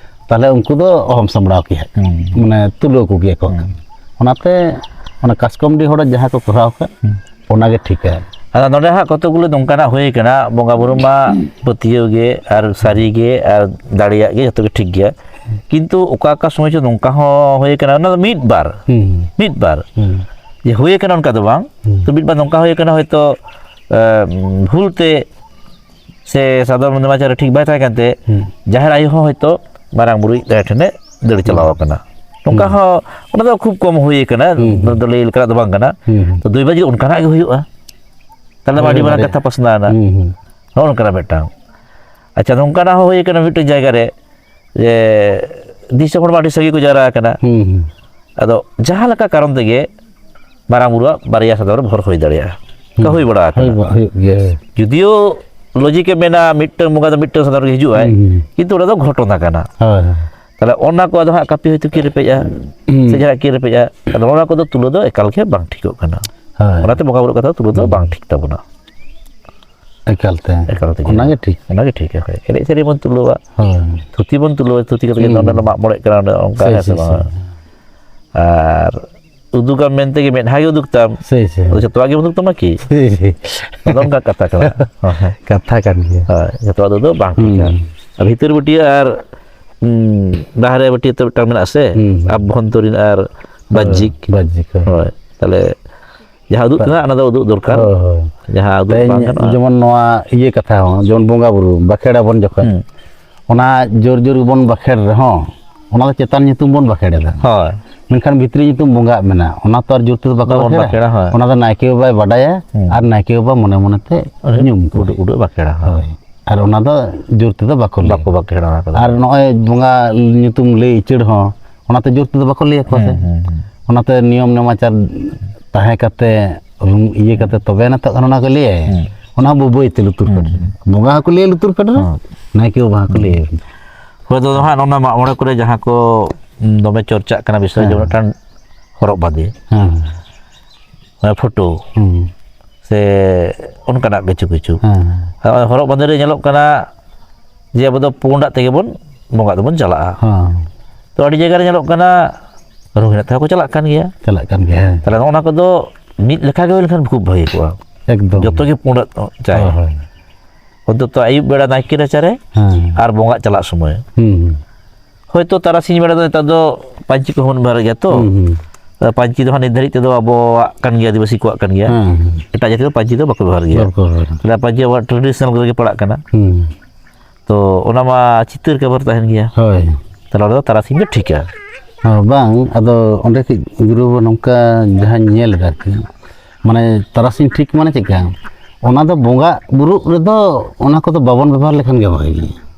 ᱛᱟᱦᱚᱞᱮ ᱩᱱᱠᱩ ᱫᱚ ᱚᱦᱚᱢ ᱥᱟᱢᱵᱲᱟᱣ ᱠᱮᱭᱟ᱾ ᱦᱩᱸ᱾ ᱢᱟᱱᱮ, ᱛᱩᱞᱟᱹᱣ ᱠᱚᱜᱮᱭᱟ ᱠᱚ᱾ ᱦᱩᱸ᱾ ᱚᱱᱟᱛᱮ ᱚᱱᱟ ᱠᱟᱥᱠᱚᱢᱰᱤ ᱦᱚᱲ ᱡᱟᱦᱟᱸ ᱠᱚ ᱠᱚᱨᱟᱣ ᱟᱠᱟᱫ, ᱦᱩᱸ᱾ ᱚᱱᱟᱜᱮ ᱴᱷᱤᱠᱟ᱾ ᱟᱫᱚ ᱱᱚᱰᱮ ᱦᱟᱸᱜ ᱠᱚᱛᱚᱠ ᱜᱩᱞᱳ ᱱᱚᱝᱠᱟᱱᱟᱜ ᱦᱩᱭ ᱠᱟᱱᱟ, ᱵᱚᱸᱜᱟ ᱵᱩᱨᱩ ᱢᱟ ᱯᱟᱹᱛᱭᱟᱹᱣ ᱜᱮ ᱟᱨ ᱥᱟᱹᱨᱤ ᱜᱮ ᱟᱨ ᱫᱟᱲᱮᱭᱟᱜ ᱜᱮ, ᱡᱷᱚᱛᱚ ᱜᱮ ᱴᱷᱤᱠ ᱜᱮᱭᱟ, ᱠᱤᱱᱛᱩ ᱚᱠᱟ ᱚᱠᱟ ᱥᱚᱢᱚᱭ ᱪᱚ ᱱᱚᱝᱠᱟ ᱦᱚᱸ ᱦᱩᱭ ᱠᱟᱱᱟ, ᱚᱱᱟ ᱫᱚ ᱢᱤᱫ ᱵᱟᱨ, ᱦᱩᱸ᱾ ᱢᱤᱫ ᱵᱟᱨ ᱦᱩᱸ᱾ ᱡᱮ ᱦᱩᱭ ᱠᱟᱱᱟ ᱚᱱᱠᱟ ᱫᱚ ᱵᱟᱝ, ᱦᱩᱸ᱾ ᱛᱚ ᱢᱤᱫ ᱵᱟᱨ ᱱᱚᱝᱠᱟ ᱦᱩᱭ ᱠᱟᱱᱟ ᱦᱚᱭᱛᱳ, ᱮ, ᱵᱷᱩᱞ ᱛᱮ ᱥᱮ ᱥᱟᱫᱚᱨ ᱢᱚᱱᱮ ᱢᱟᱪᱟᱨᱮ ᱴᱷᱤᱠ ᱵᱟᱭ ᱛᱟᱦᱮᱸ ᱠᱟᱱᱛᱮ ᱦᱩᱸ᱾ ᱡᱟᱦᱮᱨ ᱟᱭᱳ ᱦᱚᱸ ᱦᱚᱭᱛᱳ ᱢᱟᱨᱟᱝ ᱵᱩᱨᱩᱭᱤᱡ ᱡᱟᱦᱮᱨ ᱴᱷᱮᱱᱮ ᱫᱟᱹᱲ ᱪᱟᱞᱟᱣ ᱦᱩᱸ᱾ ᱟᱠᱟᱱᱟ᱾ ᱱᱚᱝᱠᱟ ᱦᱩᱸ᱾ ᱦᱚᱸ, ᱚᱱᱟ ᱫᱚ ᱠᱷᱩᱵ ᱠᱚᱢ ᱦᱩᱭ ᱟᱠᱟᱱᱟ, ᱦᱩᱸ, ᱦᱩᱸ᱾ ᱱᱚᱣᱟ ᱫᱚ ᱞᱟᱹᱭ ᱞᱮᱠᱟᱱᱟᱜ ᱫᱚ ᱵᱟᱝ ᱠᱟᱱᱟ᱾ ᱦᱩᱸ, ᱦᱩᱸ᱾ ᱛᱚ ᱫᱩᱭ ᱵᱟᱡᱮ ᱚᱱᱠᱟᱱᱟᱜ ᱜᱮ ᱦᱩᱭᱩᱜᱼᱟ᱾ ᱛᱟᱦᱞᱮ ᱢᱟ ᱦᱳᱭ, ᱟᱹᱰᱤ ᱢᱟᱨᱟᱝ ᱦᱳᱭ᱾ ᱠᱟᱛᱷᱟ ᱯᱟᱥᱱᱟᱣ ᱮᱱᱟ᱾ ᱦᱩᱸ, ᱦᱩᱸ᱾ ᱱᱚᱜᱼᱚ ᱱᱚᱝᱠᱟᱱᱟᱜ ᱢᱤᱫᱴᱟᱝ᱾ ᱟᱪᱪᱷᱟ, ᱱᱚᱝᱠᱟᱱᱟᱜ ᱦᱚᱸ ᱦᱩᱭ ᱟᱠᱟᱱᱟ ᱢᱤᱫᱴᱟᱝ ᱡᱟᱭᱜᱟ ᱨᱮ, ᱡᱮ ᱫᱤᱥᱚᱢ ᱦᱚᱲ ᱢᱟ ᱟᱹᱰᱤ ᱥᱟᱸᱜᱮ ᱠᱚ ᱡᱟᱣᱨᱟ ᱟᱠᱟᱱᱟ᱾ ᱦᱩᱸ, ᱦᱩᱸ᱾ ᱟᱫᱚ ᱡᱟᱦᱟᱸ ᱞᱮᱠᱟ ᱠᱟᱨᱚᱱ ᱛᱮᱜᱮ ᱢᱟᱨᱟᱝ ᱵᱩᱨᱩᱣᱟᱜ ᱵᱟᱨᱭᱟ ᱥᱟᱫᱚᱢ ᱨᱮ ᱵᱷᱚᱨ ᱦᱩᱭ ᱫᱟᱲᱮᱭᱟᱜᱼᱟ᱾ ᱚᱱᱠᱟ ᱦᱩᱭ ᱵᱟᱲᱟ ᱟᱠᱟᱱᱟ᱾ ᱦᱩᱭᱩᱜ ᱜᱮᱭᱟ᱾ ᱡᱩᱫᱤᱭᱳ ᱞᱚᱡᱤᱠ ᱮ ᱢᱮᱱᱟ ᱢᱤᱫᱴᱟᱝ ᱵᱚᱸᱜᱟ ᱫᱚ ᱢᱤᱫᱴᱟᱝ ᱥᱟᱫᱚᱢ ᱨᱮᱜᱮ ᱦᱤᱡᱩᱜᱼᱟᱭ, ᱦᱩᱸ, ᱦᱩᱸ᱾ ᱠᱤᱱᱛᱩ ᱚᱸᱰᱮ ᱫᱚ ᱜᱷᱚᱴᱚᱱᱟ ᱠᱟᱱᱟ᱾ ᱦᱳᱭ, ᱦᱳᱭ᱾ ᱛᱟᱦᱚᱞᱮ ᱚᱱᱟ ᱠᱚ ᱟᱫᱚ ᱦᱟᱸᱜ ᱠᱟᱹᱯᱤ ᱦᱚᱭᱛᱳ ᱠᱤ ᱨᱮᱯᱮᱡᱼᱟ, ᱦᱩᱸ᱾ ᱥᱮ ᱡᱟᱦᱟᱸ ᱠᱤ ᱨᱮᱯᱮᱡᱼᱟ, ᱟᱫᱚ ᱚᱱᱟ ᱠᱚᱫᱚ ᱛᱩᱞᱟᱹ ᱫᱚ ᱮᱠᱟᱞ ᱜᱮ ᱵᱟᱝ ᱴᱷᱤᱠᱚᱜ ᱠᱟᱱᱟ᱾ ᱦᱳᱭ᱾ ᱚᱱᱟᱛᱮ ᱵᱚᱸᱜᱟ ᱵᱩᱨᱩ ᱠᱟᱛᱷᱟ ᱛᱩᱞᱟᱹ ᱫᱚ ᱦᱩᱸ᱾ ᱵᱟᱝ ᱴᱷᱤᱠ ᱛᱟᱵᱚᱱᱟ᱾ ᱮᱠᱟᱞ ᱛᱮ᱾ ᱮᱠᱟᱞ ᱛᱮᱜᱮ᱾ ᱚᱱᱟᱜᱮ ᱴᱷᱤᱠ᱾ ᱚᱱᱟᱜᱮ ᱴᱷᱤᱠ, ᱦᱳᱭ᱾ ᱮᱱᱮᱡ ᱥᱮᱨᱮᱧ ᱵᱚᱱ ᱛᱩᱞᱟᱹᱣᱟ᱾ ᱦᱳᱭ᱾ ᱛᱷᱩᱛᱤ ᱵᱚᱱ ᱛᱩᱞᱟᱹᱣᱟ, ᱛᱷᱩᱛᱤ ᱠᱟᱛᱮ ᱜᱮ ᱦᱩᱸ᱾ ᱚᱸᱰᱮ ᱞᱮ ᱢᱟᱜ ᱢᱚᱬᱮᱜ ᱠᱟᱱᱟ, ᱚᱸᱰᱮ ᱚᱱᱠᱟ, ᱥᱮ, ᱦᱮᱸ ᱥᱮ ᱥᱮ, ᱵᱟᱝ? ᱥᱮ᱾ ᱟᱨ ᱩᱫᱩᱜᱟᱢ ᱢᱮᱱᱛᱮ ᱜᱮ ᱢᱮᱫᱦᱟ ᱜᱮ ᱩᱫᱩᱜ ᱛᱟᱢ᱾ ᱥᱮ, ᱥᱮ᱾ ᱟᱫᱚ ᱡᱚᱛᱚᱣᱟᱜ ᱜᱮ ᱩᱫᱩᱜ ᱛᱟᱢᱟ ᱠᱤ? ᱥᱮ, ᱥᱮ᱾ ᱟᱫᱚ ᱚᱱᱠᱟ ᱠᱟᱛᱷᱟ ᱠᱟᱱᱟ᱾ ᱦᱳᱭ᱾ ᱠᱟᱛᱷᱟ ᱠᱟᱱ ᱜᱮᱭᱟ᱾ ᱦᱳᱭ, ᱡᱚᱛᱚᱣᱟᱜ ᱫᱚ ᱩᱫᱩᱜ ᱵᱟᱝ ᱴᱷᱤᱠᱟ᱾ ᱦᱩᱸ᱾ ᱟᱨ ᱵᱷᱤᱛᱟᱹᱨ ᱵᱟᱹᱴᱭᱟᱹ ᱟᱨ, ᱩᱸ, ᱵᱟᱦᱨᱮ ᱵᱟᱹᱴᱭᱟᱹ ᱛᱚ ᱢᱤᱫᱴᱟᱝ ᱢᱮᱱᱟᱜᱼᱟ ᱥᱮ? ᱦᱩᱸ᱾ ᱟᱵᱷᱚᱱᱛᱚᱨᱤᱱ ᱟᱨ ᱦᱳᱭ, ᱵᱟᱦᱡᱤᱠ᱾ ᱵᱟᱦᱡᱤᱠ, ᱦᱳᱭ᱾ ᱦᱳᱭ, ᱛᱟᱦᱞᱮ ᱡᱟᱦᱟᱸ ᱩᱫᱩᱜ ᱛᱮᱱᱟᱜ, ᱚᱱᱟ ᱫᱚ ᱩᱫᱩᱜ ᱫᱚᱨᱠᱟᱨ᱾ ᱦᱳᱭ, ᱦᱳᱭ᱾ ᱡᱟᱦᱟᱸ ᱩᱫᱩᱜ ᱵᱟᱝ ᱛᱮᱦᱮᱧ ᱜᱟᱱᱚᱜᱼᱟ᱾ ᱡᱮᱢᱚᱱ ᱱᱚᱣᱟ ᱤᱭᱟᱹ ᱠᱟᱛᱷᱟ ᱦᱚᱸ, ᱡᱮᱢᱚᱱ ᱵᱚᱸᱜᱟ ᱵᱩᱨᱩ ᱵᱟᱠᱷᱮᱲ ᱟᱵᱚᱱ ᱡᱚᱠᱷᱚᱱ, ᱦᱩᱸ᱾ ᱚᱱᱟ ᱡᱳᱨ ᱡᱳᱨ ᱜᱮᱵᱚᱱ ᱵᱟᱠᱷᱮᱲ ᱨᱮᱦᱚᱸ, ᱚᱱᱟ ᱫᱚ ᱪᱮᱛᱟᱱ ᱧᱩᱛᱩᱢ ᱵᱚᱱ ᱵᱟᱠᱷᱮᱲ ᱮᱫᱟ᱾ ᱦᱳᱭ᱾ ᱢᱮᱱᱠᱷᱟᱱ ᱵᱷᱤᱛᱨᱤ ᱧᱩᱛᱩᱢ ᱵᱚᱸᱜᱟᱣᱟᱜ ᱢᱮᱱᱟᱜᱼᱟ, ᱚᱱᱟ ᱛᱚ ᱟᱨ ᱡᱳᱨ ᱛᱮᱫᱚ ᱵᱟᱠᱚ ᱵᱟᱵᱚᱱ ᱵᱟᱠᱷᱮᱲᱟ᱾ ᱵᱟᱠᱷᱮᱲᱟ, ᱦᱳᱭ᱾ ᱚᱱᱟ ᱫᱚ ᱱᱟᱭᱠᱮ ᱵᱟᱵᱟᱭ ᱵᱟᱰᱟᱭᱟ, ᱦᱩᱸ᱾ ᱟᱨ ᱱᱟᱭᱠᱮ ᱵᱟᱵᱟ ᱢᱚᱱᱮ ᱢᱚᱱᱮ ᱛᱮ ᱩᱰᱩᱠ, ᱧᱩᱢ ᱠᱚᱣᱟᱭ᱾ ᱩᱰᱩᱠ ᱵᱟᱠᱷᱮᱲᱟ, ᱦᱳᱭ᱾ ᱦᱳᱭ᱾ ᱟᱨ ᱚᱱᱟ ᱫᱚ ᱡᱳᱨ ᱛᱮᱫᱚ ᱵᱟᱠᱚ ᱞᱟᱹᱭᱟ᱾ ᱵᱟᱠᱚ ᱵᱟᱠᱷᱮᱲᱟ ᱚᱱᱟ ᱠᱚᱫᱚ᱾ ᱟᱨ ᱱᱚᱜᱼᱚᱭ ᱵᱚᱸᱜᱟ ᱧᱩᱛᱩᱢ ᱞᱟᱹᱭ ᱤᱪᱟᱹᱲ ᱦᱚᱸ, ᱚᱱᱟᱛᱮ ᱡᱳᱨ ᱛᱮᱫᱚ ᱵᱟᱠᱚ ᱞᱟᱹᱭ ᱟᱠᱚᱣᱟ ᱥᱮ᱾ ᱦᱩᱸ, ᱦᱩᱸ, ᱦᱩᱸ᱾ ᱚᱱᱟᱛᱮ ᱱᱤᱭᱚᱢ ᱱᱮᱢᱟᱪᱟᱨ ᱛᱟᱦᱮᱸ ᱠᱟᱛᱮ, ᱨᱩᱢ ᱤᱭᱟᱹ ᱠᱟᱛᱮ, ᱛᱚᱵᱮ ᱟᱱᱟᱜ ᱛᱚ ᱚᱱᱟ ᱠᱚ ᱞᱟᱹᱭᱟ᱾ ᱦᱩᱸ᱾ ᱚᱱᱟ ᱦᱚᱸ ᱵᱟᱹᱭ ᱵᱟᱹᱭ ᱛᱮ ᱞᱩᱛᱩᱨ ᱦᱩᱸ, ᱯᱷᱮᱰ ᱨᱮ᱾ ᱦᱩᱸ᱾ ᱵᱚᱸᱜᱟ ᱦᱚᱸᱠᱚ ᱞᱟᱹᱭᱟ ᱞᱩᱛᱩᱨ ᱯᱷᱮᱰ ᱨᱮ, ᱦᱩᱸ᱾ ᱱᱟᱭᱠᱮ ᱵᱟᱵᱟ ᱦᱚᱸᱠᱚ ᱦᱩᱸ᱾ ᱞᱟᱹᱭᱟ᱾ ᱦᱳᱭ, ᱫᱟᱫᱟ, ᱦᱟᱸᱜ ᱱᱚᱜᱼᱚ ᱱᱟ ᱢᱟᱜ ᱢᱚᱬᱮ ᱠᱚᱨᱮ ᱡᱟᱦᱟᱸ ᱠᱚ, ᱩᱸ, ᱫᱚᱢᱮ ᱪᱚᱨᱪᱟᱜ ᱠᱟᱱᱟ ᱵᱤᱥᱚᱭ, ᱦᱮᱸ᱾ ᱡᱮᱢᱚᱱ ᱢᱤᱫᱴᱟᱝ ᱦᱚᱨᱚᱜ ᱵᱟᱸᱫᱮ᱾ ᱦᱮᱸ᱾ ᱢᱟᱱᱮ ᱯᱷᱳᱴᱳ ᱦᱩᱸ᱾ ᱥᱮ ᱚᱱᱠᱟᱱᱟᱜ ᱠᱤᱪᱷᱩ ᱠᱤᱪᱷᱩ᱾ ᱦᱮᱸ᱾ ᱟᱨ ᱦᱚᱨᱚᱜ ᱵᱟᱸᱫᱮ ᱨᱮ ᱧᱮᱞᱚᱜ ᱠᱟᱱᱟ ᱡᱮ ᱟᱵᱚ ᱫᱚ ᱯᱩᱸᱰᱟᱜ ᱛᱮᱜᱮ ᱵᱚᱱ ᱵᱚᱸᱜᱟᱜ ᱫᱚᱵᱚᱱ ᱪᱟᱞᱟᱜᱼᱟ᱾ ᱦᱮᱸ᱾ ᱛᱚ ᱟᱹᱰᱤ ᱡᱟᱭᱜᱟ ᱨᱮ ᱧᱮᱞᱚᱜ ᱠᱟᱱᱟ ᱨᱚᱝᱜᱤᱱᱟᱜ ᱛᱮᱦᱚᱸ ᱠᱚ ᱪᱟᱞᱟᱜ ᱠᱟᱱ ᱜᱮᱭᱟ᱾ ᱪᱟᱞᱟᱜ ᱠᱟᱱ ᱜᱮᱭᱟ, ᱦᱮᱸ᱾ ᱛᱟᱦᱞᱮ ᱱᱚᱜᱼᱚ ᱱᱟ ᱠᱚᱫᱚ ᱢᱤᱫ ᱞᱮᱠᱟ ᱜᱮ ᱦᱩᱭ ᱞᱮᱱᱠᱷᱟᱱ ᱠᱷᱩᱵ ᱵᱷᱟᱹᱜᱤ ᱠᱚᱜᱼᱟ᱾ ᱮᱠᱫᱚᱢ᱾ ᱡᱚᱛᱚ ᱜᱮ ᱯᱩᱸᱰᱟᱜ ᱪᱟᱭ᱾ ᱦᱳᱭ, ᱦᱳᱭ᱾ ᱚᱱᱛᱚᱛᱚ ᱟᱹᱭᱩᱵ ᱵᱮᱲᱟ ᱱᱟᱭᱠᱮ ᱨᱟᱪᱟᱨᱮ ᱦᱮᱸ᱾ ᱟᱨ ᱵᱚᱸᱜᱟᱜ ᱪᱟᱞᱟᱜ ᱥᱚᱢᱚᱭ᱾ ᱦᱩᱸ, ᱦᱩᱸ᱾ ᱦᱳᱭᱛᱳ ᱛᱟᱨᱟᱥᱤᱧ ᱵᱮᱲᱟ ᱫᱚ ᱱᱮᱛᱟᱨ ᱫᱚ ᱯᱟᱹᱧᱪᱤ ᱠᱚᱦᱚᱸ ᱵᱚᱱ ᱵᱮᱵᱚᱦᱟᱨ ᱜᱮᱭᱟ ᱛᱚ᱾ ᱦᱩᱸ, ᱦᱩᱸ᱾ ᱯᱟᱹᱧᱪᱤ ᱫᱚ ᱦᱟᱸᱜ ᱱᱤᱛ ᱫᱷᱟᱹᱨᱤᱡ ᱛᱮᱫᱚ ᱟᱵᱚᱣᱟᱜ ᱠᱟᱱ ᱜᱮᱭᱟ, ᱟᱹᱫᱤᱵᱟᱹᱥᱤ ᱠᱚᱣᱟᱜ ᱠᱟᱱ ᱜᱮᱭᱟ᱾ ᱦᱮᱸ, ᱦᱮᱸ᱾ ᱮᱴᱟᱜ ᱡᱟᱹᱛᱤ ᱫᱚ ᱯᱟᱹᱧᱪᱤ ᱫᱚ ᱵᱟᱠᱚ ᱵᱮᱵᱚᱦᱟᱨ ᱜᱮᱭᱟ᱾ ᱵᱟᱠᱚ ᱵᱮᱵᱚᱦᱟᱨᱟ᱾ ᱛᱟᱦᱞᱮ ᱯᱟᱹᱧᱪᱤ ᱟᱵᱚᱣᱟᱜ traditional ᱨᱮᱜᱮ ᱯᱟᱲᱟᱜ ᱠᱟᱱᱟ᱾ ᱦᱩᱸ᱾ ᱛᱚ ᱚᱱᱟ ᱢᱟ ᱪᱤᱛᱟᱹᱨ cover ᱛᱟᱦᱮᱱ ᱜᱮᱭᱟ᱾ ᱦᱳᱭ᱾ ᱛᱟᱦᱞᱮ ᱚᱸᱰᱮ ᱫᱚ ᱛᱟᱨᱟᱥᱤᱧ ᱜᱮ ᱴᱷᱤᱠᱟ᱾ ᱦᱚᱸ, ᱵᱟᱝ, ᱟᱫᱚ ᱚᱸᱰᱮ ᱠᱟᱹᱡ ᱜᱩᱨᱩ ᱵᱟᱵᱟ ᱱᱚᱝᱠᱟ ᱡᱟᱦᱟᱸᱧ ᱧᱮᱞ ᱮᱫᱟ ᱟᱨᱠᱤ, ᱢᱟᱱᱮ ᱛᱟᱨᱟᱥᱤᱧ ᱴᱷᱤᱠ ᱢᱟᱱᱮ ᱪᱮᱫ ᱞᱮᱠᱟ? ᱚᱱᱟ ᱫᱚ ᱵᱚᱸᱜᱟ ᱵᱩᱨᱩᱜ ᱨᱮᱫᱚ ᱚᱱᱟ ᱠᱚᱫᱚ ᱵᱟᱵᱚᱱ ᱵᱮᱵᱚᱦᱟᱨ ᱞᱮᱠᱷᱟᱱ ᱜᱮ ᱵᱷᱟᱜᱤ᱾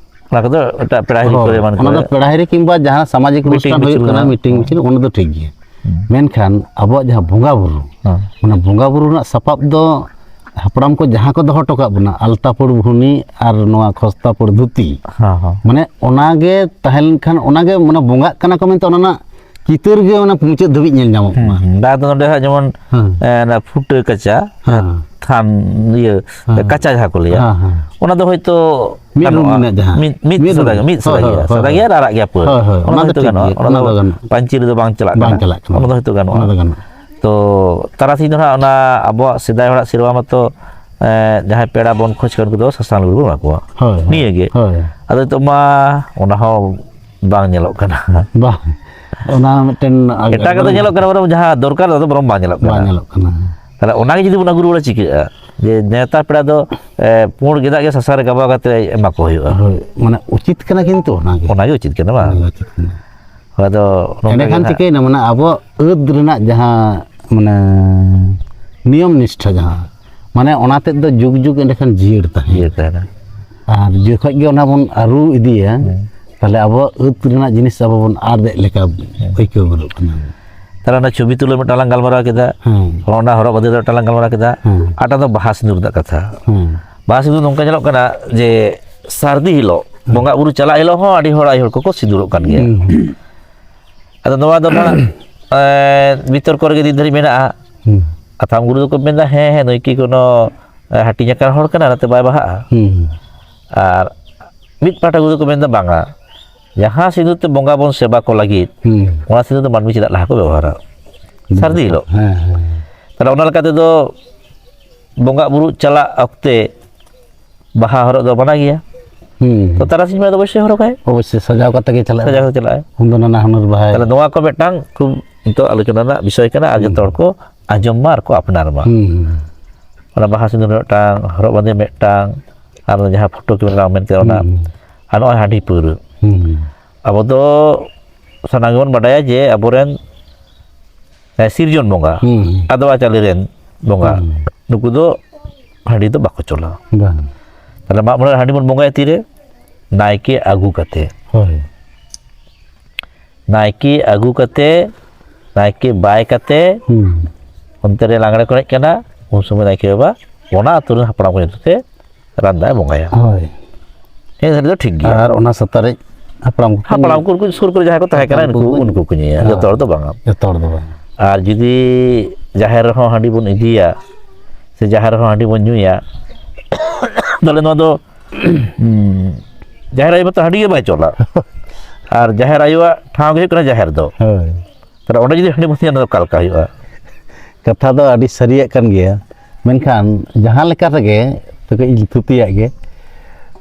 ᱚᱱᱟ ᱠᱚᱫᱚ ᱮᱴᱟᱜ ᱯᱮᱲᱟ ᱦᱤᱨᱤ ᱠᱚᱨᱮ ᱮᱢᱟᱱ ᱚᱱᱟ ᱫᱚ ᱠᱚᱨᱮ᱾ ᱯᱮᱲᱟ ᱦᱤᱨᱤ ᱠᱤᱝᱵᱟ ᱡᱟᱦᱟᱸ ᱥᱟᱢᱟᱡᱤᱠ ᱢᱤᱴᱤᱝ ᱚᱱᱩᱥᱴᱷᱟᱱ ᱦᱩᱭᱩᱜ ᱢᱤᱪᱷᱤᱞ ᱠᱟᱱᱟ, ᱠᱚ᱾ ᱢᱤᱴᱤᱝ ᱢᱤᱪᱷᱤᱞ, ᱚᱱᱟ ᱫᱚ ᱴᱷᱤᱠ ᱜᱮᱭᱟ᱾ ᱦᱩᱸ᱾ ᱢᱮᱱᱠᱷᱟᱱ ᱟᱵᱚᱣᱟᱜ ᱡᱟᱦᱟᱸ ᱵᱚᱸᱜᱟ ᱵᱩᱨᱩ, ᱦᱮᱸ᱾ ᱚᱱᱟ ᱵᱚᱸᱜᱟ ᱵᱩᱨᱩ ᱨᱮᱱᱟᱜ ᱥᱟᱯᱟᱵ ᱫᱚ ᱦᱟᱯᱲᱟᱢ ᱠᱚ ᱡᱟᱦᱟᱸ ᱠᱚ ᱫᱚᱦᱚ ᱦᱚᱴᱚ ᱠᱟᱜ ᱵᱚᱱᱟ, ᱟᱞᱛᱟ ᱯᱩᱲ ᱵᱷᱩᱱᱤ ᱟᱨ ᱱᱚᱣᱟ ᱠᱷᱚᱥᱛᱟ ᱯᱩᱲ ᱫᱷᱩᱛᱤ, ᱦᱮᱸ, ᱦᱮᱸ᱾ ᱢᱟᱱᱮ ᱚᱱᱟᱜᱮ ᱛᱟᱦᱮᱸ ᱞᱮᱱᱠᱷᱟᱱ, ᱚᱱᱟᱜᱮ ᱢᱟᱱᱮ ᱵᱚᱸᱜᱟᱜ ᱠᱟᱱᱟ ᱠᱚ ᱢᱮᱱᱛᱮ ᱚᱱᱟ ᱨᱮᱱᱟᱜ ᱪᱤᱛᱟᱹᱨ ᱜᱮ ᱚᱱᱟ ᱢᱩᱪᱟᱹᱫ ᱫᱷᱟᱹᱵᱤᱡ ᱧᱮᱞ ᱧᱟᱢᱚᱜ ᱦᱩᱸ, ᱢᱟ᱾ ᱦᱩᱸ᱾ ᱫᱟᱜ ᱫᱚ ᱱᱚᱰᱮ ᱦᱟᱸᱜ ᱡᱮᱢᱚᱱ, ᱦᱮᱸ᱾ ᱮ, ᱚᱱᱟ ᱯᱷᱩᱴᱟᱹ ᱠᱟᱪᱟ, ᱦᱮᱸ᱾ ᱛᱷᱟᱱ, ᱤᱭᱟᱹ, ᱦᱮᱸ᱾ ᱠᱟᱪᱟ ᱡᱟᱦᱟᱸ ᱠᱚ ᱞᱟᱹᱭᱟ, ᱦᱮᱸ, ᱦᱮᱸ᱾ ᱚᱱᱟ ᱫᱚ ᱦᱚᱭᱛᱳ ᱢᱤᱫ ᱨᱩᱢ ᱜᱟᱱᱚᱜᱼᱟ᱾ ᱨᱮᱱᱟᱜ ᱡᱟᱦᱟᱸ᱾ ᱢᱤᱫ, ᱢᱤᱫ ᱢᱤᱫ ᱥᱟᱫᱟ ᱨᱩᱢ᱾ ᱜᱮ, ᱢᱤᱫ ᱥᱟᱫᱟ ᱦᱳᱭ, ᱜᱮᱭᱟ᱾ ᱦᱳᱭ, ᱥᱟᱫᱟ ᱦᱳᱭ᱾ ᱜᱮᱭᱟ ᱟᱨ ᱟᱨᱟᱜ ᱜᱮᱭᱟ ᱯᱟᱹᱲ᱾ ᱦᱳᱭ, ᱦᱳᱭ, ᱚᱱᱟ ᱚᱱᱟ ᱫᱚ ᱫᱚ ᱦᱚᱭᱛᱳ ᱴᱷᱤᱠ ᱜᱟᱱᱚᱜᱼᱟ᱾ ᱜᱮᱭᱟ, ᱚᱱᱟ ᱚᱱᱟ ᱫᱚ ᱫᱚ ᱜᱟᱱᱚᱜᱼᱟ᱾ ᱯᱟᱹᱧᱪᱤ ᱨᱮᱫᱚ ᱵᱟᱝ ᱪᱟᱞᱟᱜ ᱵᱟᱝ ᱠᱟᱱᱟ᱾ ᱪᱟᱞᱟᱜ ᱠᱟᱱᱟ, ᱚᱱᱟ ᱫᱚ ᱚᱱᱟ ᱫᱚ ᱦᱚᱭᱛᱳ ᱜᱟᱱᱚᱜᱼᱟ᱾ ᱜᱟᱱᱚᱜᱼᱟ᱾ ᱛᱚ ᱛᱟᱨᱟᱥᱤᱧ ᱫᱚ ᱱᱟᱦᱟᱜ ᱚᱱᱟ ᱟᱵᱚᱣᱟᱜ ᱥᱮᱫᱟᱭ ᱦᱚᱲᱟᱜ ᱥᱮᱨᱣᱟ ᱢᱟᱛᱚ, ᱮ, ᱡᱟᱦᱟᱸᱭ ᱯᱮᱲᱟ ᱵᱚᱱ ᱠᱷᱚᱡᱽ ᱠᱟᱱ ᱩᱱᱠᱩ ᱫᱚ ᱥᱟᱥᱟᱝ ᱞᱩᱜᱽᱲᱤ ᱵᱚᱱ ᱮᱢᱟ ᱠᱚᱣᱟ᱾ ᱦᱳᱭ, ᱦᱳᱭ᱾ ᱱᱤᱭᱟᱹ ᱜᱮ᱾ ᱦᱳᱭ᱾ ᱟᱫᱚ ᱱᱤᱛᱚᱜ ᱢᱟ ᱚᱱᱟ ᱦᱚᱸ ᱵᱟᱝ ᱧᱮᱞᱚᱜ ᱠᱟᱱᱟ᱾ ᱵᱟᱝ, ᱚᱱᱟ ᱢᱤᱫᱴᱮᱱ ᱮᱴᱟᱜᱟᱜ ᱫᱚ ᱧᱮᱞᱚᱜ ᱠᱟᱱᱟ, ᱵᱚᱨᱚᱝ ᱡᱟᱦᱟᱸ ᱫᱚᱨᱠᱟᱨ ᱫᱚ ᱵᱚᱨᱚᱝ ᱵᱟᱝ ᱧᱮᱞᱚᱜ ᱠᱟᱱᱟ᱾ ᱵᱟᱝ ᱧᱮᱞᱚᱜ ᱠᱟᱱᱟ᱾ ᱛᱟᱦᱞᱮ ᱚᱱᱟᱜᱮ ᱡᱩᱫᱤ ᱵᱚᱱ ᱟᱹᱜᱩ ᱨᱩᱣᱟᱹᱲᱟ, ᱪᱤᱠᱟᱹᱜᱼᱟ? ᱡᱮ ᱱᱮᱣᱛᱟ ᱯᱮᱲᱟ ᱫᱚ, ᱮ, ᱯᱩᱸᱰ ᱜᱮᱸᱫᱟᱜ ᱜᱮ ᱥᱟᱥᱟᱝ ᱨᱮ ᱜᱟᱵᱟᱣ ᱠᱟᱛᱮ ᱮᱢᱟ ᱠᱚ ᱦᱩᱭᱩᱜᱼᱟ᱾ ᱦᱳᱭ, ᱢᱟᱱᱮ ᱩᱪᱤᱛ ᱠᱟᱱᱟ ᱠᱤᱱᱛᱩ ᱚᱱᱟᱜᱮ᱾ ᱚᱱᱟᱜᱮ ᱩᱪᱤᱛ ᱠᱟᱱᱟ, ᱵᱟᱝ? ᱚᱱᱟᱜᱮ ᱩᱪᱤᱛ ᱠᱟᱱᱟ᱾ ᱦᱳᱭ, ᱟᱫᱚ ᱱᱚᱝᱠᱟ ᱜᱮ ᱮᱸᱰᱮᱠᱷᱟᱱ ᱱᱟᱦᱟᱜ ᱪᱤᱠᱟᱹᱭᱮᱱᱟ, ᱢᱟᱱᱮ ᱟᱵᱚ ᱟᱹᱫ ᱨᱮᱱᱟᱜ ᱡᱟᱦᱟᱸ, ᱢᱟᱱᱮ, ᱱᱤᱭᱚᱢ ᱱᱤᱥᱴᱷᱟ ᱡᱟᱦᱟᱸ, ᱢᱟᱱᱮ ᱚᱱᱟ ᱛᱮᱫ ᱫᱚ ᱡᱩᱜᱽ ᱡᱩᱜᱽ ᱮᱸᱰᱮᱠᱷᱟᱱ ᱡᱤᱭᱟᱹᱲ ᱛᱟᱦᱮᱸᱱᱟ᱾ ᱡᱤᱭᱟᱹᱲ ᱛᱟᱦᱮᱸᱱᱟ᱾ ᱟᱨ ᱡᱚᱠᱷᱚᱡ ᱜᱮ ᱚᱱᱟ ᱵᱚᱱ ᱟᱹᱨᱩ ᱤᱫᱤᱭᱟ, ᱦᱮᱸ᱾ ᱛᱟᱦᱞᱮ ᱟᱵᱚᱣᱟᱜ ᱟᱹᱫ ᱨᱮᱱᱟᱜ ᱡᱤᱱᱤᱥ ᱟᱵᱚ ᱵᱚᱱ ᱟᱫ ᱮᱫ ᱞᱮᱠᱟ ᱦᱮᱸ᱾ ᱟᱹᱭᱠᱟᱹᱣ ᱜᱚᱫᱚᱜ ᱠᱟᱱᱟ᱾ ᱛᱟᱦᱞᱮ ᱚᱱᱟ ᱪᱷᱚᱵᱤ ᱛᱩᱞᱟᱹᱣ ᱢᱤᱫᱴᱟᱝ ᱞᱟᱝ ᱜᱟᱞᱢᱟᱨᱟᱣ ᱠᱮᱫᱟ, ᱦᱮᱸ᱾ ᱚᱱᱟ ᱦᱚᱨᱚᱜ ᱵᱟᱸᱫᱮ ᱫᱚ ᱢᱤᱫᱴᱟᱝ ᱞᱟᱝ ᱜᱟᱞᱢᱟᱨᱟᱣ ᱠᱮᱫᱟ, ᱦᱮᱸ᱾ ᱟᱨ ᱢᱤᱫᱴᱟᱝ ᱫᱚ ᱵᱟᱦᱟ ᱥᱤᱸᱫᱩᱨ ᱨᱮᱱᱟᱜ ᱠᱟᱛᱷᱟ᱾ ᱦᱮᱸ᱾ ᱵᱟᱦᱟ ᱥᱤᱸᱫᱩᱨ ᱱᱚᱝᱠᱟ ᱧᱮᱞᱚᱜ ᱠᱟᱱᱟ ᱡᱮ ᱥᱟᱹᱨᱫᱤ ᱦᱤᱞᱳᱜ, ᱦᱮᱸ᱾ ᱵᱚᱸᱜᱟ ᱵᱩᱨᱩ ᱪᱟᱞᱟᱜ ᱦᱤᱞᱳᱜ ᱦᱚᱸ ᱟᱹᱰᱤ ᱦᱚᱲ, ᱟᱭᱳ ᱦᱚᱲ ᱠᱚᱠᱚ ᱥᱤᱸᱫᱩᱨᱚᱜ ᱠᱟᱱ ᱜᱮᱭᱟ᱾ ᱦᱮᱸ᱾ ᱟᱫᱚ ᱱᱚᱣᱟ ᱫᱚ ᱱᱟᱦᱟᱜ, ᱮ, ᱵᱤᱛᱚᱨᱠᱚ ᱨᱮᱜᱮ ᱫᱤᱱ ᱫᱷᱟᱹᱨᱤᱡ ᱢᱮᱱᱟᱜᱼᱟ᱾ ᱦᱩᱸ᱾ ᱟᱛᱷᱟᱢ ᱜᱩᱨᱩ ᱫᱚᱠᱚ ᱢᱮᱱᱫᱟ, ᱦᱮᱸ, ᱦᱮᱸ, ᱱᱩᱭ ᱠᱤ ᱠᱳᱱᱳ, ᱮ, ᱦᱟᱹᱴᱤᱧ ᱟᱠᱟᱱ ᱦᱚᱲ ᱠᱟᱱᱟ, ᱚᱱᱟᱛᱮ ᱵᱟᱭ ᱵᱟᱦᱟᱜᱼᱟ? ᱦᱩᱸ᱾ ᱟᱨ ᱢᱤᱫ ᱯᱟᱦᱴᱟ ᱜᱩᱨᱩ ᱫᱚᱠᱚ ᱢᱮᱱᱫᱟ, ᱵᱟᱝᱟ, ᱡᱟᱦᱟᱸ ᱥᱤᱸᱫᱩᱨ ᱛᱮ ᱵᱚᱸᱜᱟ ᱵᱚᱱ ᱥᱮᱵᱟ ᱠᱚ ᱞᱟᱹᱜᱤᱫ, ᱦᱩᱸ᱾ ᱚᱱᱟ ᱥᱤᱸᱫᱩᱨ ᱫᱚ ᱢᱟᱹᱱᱢᱤ ᱪᱮᱫᱟᱜ ᱞᱟᱦᱟ ᱠᱚ ᱵᱮᱵᱚᱦᱟᱨᱟ? ᱥᱟᱹᱨᱫᱤ ᱦᱤᱞᱳᱜ᱾ ᱦᱮᱸ, ᱦᱮᱸ᱾ ᱛᱟᱦᱞᱮ ᱚᱱᱟ ᱞᱮᱠᱟ ᱛᱮᱫᱚ ᱵᱚᱸᱜᱟ ᱵᱩᱨᱩ ᱪᱟᱞᱟᱜ ᱚᱠᱛᱮ ᱵᱟᱦᱟ ᱦᱚᱨᱚᱜ ᱫᱚ ᱢᱟᱱᱟ ᱜᱮᱭᱟ᱾ ᱦᱩᱸ᱾ ᱛᱚ ᱛᱟᱨᱟᱥᱤᱧ ᱵᱮᱲᱟ ᱫᱚ ᱚᱵᱚᱥᱥᱳᱭ ᱦᱚᱨᱚᱜᱟᱭ᱾ ᱚᱵᱚᱥᱥᱳᱭ ᱥᱟᱡᱟᱣ ᱠᱟᱛᱮ ᱜᱮ ᱪᱟᱞᱟᱜᱼᱟ᱾ ᱥᱟᱡᱟᱣ ᱠᱟᱛᱮ ᱪᱟᱞᱟᱜᱼᱟᱭ᱾ ᱩᱱᱫᱚ ᱱᱟᱱᱟ ᱦᱩᱱᱟᱹᱨ ᱵᱟᱦᱟᱭ᱾ ᱛᱟᱦᱞᱮ ᱱᱚᱣᱟ ᱠᱚ ᱢᱤᱫᱴᱟᱝ ᱠᱷᱩᱵ ᱱᱤᱛᱚᱜ ᱟᱞᱳᱪᱚᱱᱟ ᱨᱮᱱᱟᱜ ᱵᱤᱥᱚᱭ ᱠᱟᱱᱟ, ᱟᱨ ᱦᱩᱸ᱾ ᱡᱚᱛᱚ ᱦᱚᱲ ᱠᱚ ᱟᱸᱡᱚᱢ ᱢᱟ ᱟᱨ ᱠᱚ ᱟᱯᱱᱟᱨ ᱢᱟ᱾ ᱦᱩᱸ, ᱦᱩᱸ᱾ ᱚᱱᱟ ᱵᱟᱦᱟ ᱥᱤᱸᱫᱩᱨ ᱢᱤᱫᱴᱟᱝ, ᱦᱚᱨᱚᱜ ᱵᱟᱸᱫᱮ ᱢᱤᱫᱴᱟᱝ, ᱟᱨ ᱡᱟᱦᱟᱸ ᱯᱷᱳᱴᱳ ᱠᱮᱢᱮᱨᱟ ᱢᱮᱱᱛᱮ ᱚᱱᱟ, ᱦᱩᱸ, ᱦᱩᱸ᱾ ᱟᱨ ᱱᱚᱜᱼᱚᱭ ᱦᱟᱺᱰᱤ ᱯᱟᱹᱣᱨᱟᱹ᱾ ᱦᱩᱸ, ᱦᱩᱸ᱾ ᱟᱵᱚ ᱫᱚ ᱥᱟᱱᱟᱢ ᱜᱮᱵᱚᱱ ᱵᱟᱰᱟᱭᱟ ᱡᱮ ᱟᱵᱚᱨᱮᱱ ᱦᱮᱸ, ᱥᱤᱨᱡᱚᱱ ᱵᱚᱸᱜᱟ, ᱦᱩᱸ, ᱦᱩᱸ᱾ ᱟᱫᱣᱟ ᱪᱟᱣᱞᱮ ᱨᱮᱱ ᱵᱚᱸᱜᱟ, ᱦᱩᱸ᱾ ᱱᱩᱠᱩ ᱫᱚ ᱦᱟᱺᱰᱤ ᱫᱚ ᱵᱟᱠᱚ ᱪᱚᱞᱟ᱾ ᱵᱟᱝ᱾ ᱛᱟᱦᱞᱮ ᱢᱟᱜ ᱢᱚᱬᱮ ᱨᱮ ᱦᱟᱺᱰᱤ ᱵᱚᱱ ᱵᱚᱸᱜᱟᱭᱟ ᱛᱤᱨᱮ? ᱱᱟᱭᱠᱮ ᱟᱹᱜᱩ ᱠᱟᱛᱮ, ᱦᱳᱭ᱾ ᱱᱟᱭᱠᱮ ᱟᱹᱜᱩ ᱠᱟᱛᱮ, ᱱᱟᱭᱠᱮ ᱵᱟᱭ ᱠᱟᱛᱮ, ᱦᱩᱸ᱾ ᱚᱱᱛᱮ ᱨᱮ ᱞᱟᱜᱽᱲᱮ ᱠᱚ ᱮᱱᱮᱡ ᱠᱟᱱᱟ, ᱩᱱ ᱥᱚᱢᱚᱭ ᱱᱟᱭᱠᱮ ᱵᱟᱵᱟ ᱚᱱᱟ ᱟᱹᱛᱩ ᱨᱮᱱ ᱦᱟᱯᱲᱟᱢ ᱠᱚ ᱧᱩᱛᱩᱢ ᱛᱮ ᱨᱟᱱᱫᱟᱭ ᱵᱚᱸᱜᱟᱭᱟ᱾ ᱦᱳᱭ᱾ ᱦᱮᱸ, ᱫᱷᱟᱹᱨᱤᱡ ᱫᱚ ᱴᱷᱤᱠ ᱜᱮᱭᱟ᱾ ᱟᱨ ᱚᱱᱟ ᱥᱟᱛᱟᱨᱮᱡ ᱦᱟᱯᱲᱟᱢ ᱠᱚ ᱦᱟᱯᱲᱟᱢ ᱠᱚ ᱩᱱᱠᱩ ᱥᱩᱨ ᱠᱚᱨᱮ ᱡᱟᱦᱟᱸᱭ ᱠᱚ ᱛᱟᱦᱮᱸ ᱠᱟᱱᱟ, ᱩᱱᱠᱩ, ᱩᱱᱠᱩ ᱠᱚ ᱧᱩᱭᱟ, ᱦᱮᱸ᱾ ᱡᱚᱛᱚ ᱦᱚᱲ ᱫᱚ ᱵᱟᱝᱟ᱾ ᱡᱚᱛᱚ ᱦᱚᱲ ᱫᱚ ᱵᱟᱝ᱾ ᱟᱨ ᱡᱩᱫᱤ ᱡᱟᱦᱮᱨ ᱨᱮᱦᱚᱸ ᱦᱟᱺᱰᱤ ᱵᱚᱱ ᱤᱫᱤᱭᱟ ᱥᱮ ᱡᱟᱦᱮᱨ ᱨᱮᱦᱚᱸ ᱦᱟᱺᱰᱤ ᱵᱚᱱ ᱧᱩᱭᱟ, ᱛᱟᱦᱚᱞᱮ ᱱᱚᱣᱟ ᱫᱚ, ᱦᱩᱸ, ᱡᱟᱦᱮᱨ ᱟᱭᱳ ᱢᱟᱛᱚ ᱦᱟᱺᱰᱤ ᱜᱮ ᱵᱟᱭ ᱪᱚᱞᱟ᱾ ᱟᱨ ᱡᱟᱦᱮᱨ ᱟᱭᱳᱣᱟᱜ ᱴᱷᱟᱶ ᱜᱮ ᱦᱩᱭᱩᱜ ᱠᱟᱱᱟ ᱡᱟᱦᱮᱨ ᱫᱚ᱾ ᱦᱳᱭ᱾ ᱛᱟᱦᱚᱞᱮ ᱚᱸᱰᱮ ᱡᱩᱫᱤ ᱦᱟᱺᱰᱤ ᱵᱚᱱ ᱧᱩᱭᱟ, ᱚᱱᱟ ᱫᱚ ᱚᱠᱟ ᱞᱮᱠᱟ ᱦᱩᱭᱩᱜᱼᱟ? ᱠᱟᱛᱷᱟ ᱫᱚ ᱟᱹᱰᱤ ᱥᱟᱹᱨᱤᱭᱟᱜ ᱠᱟᱱ ᱜᱮᱭᱟ, ᱢᱮᱱᱠᱷᱟᱱ ᱡᱟᱦᱟᱸ ᱞᱮᱠᱟ ᱨᱮᱜᱮ ᱛᱚᱵᱮ ᱤᱧ ᱛᱷᱩᱛᱤᱭᱟᱜ ᱜᱮ,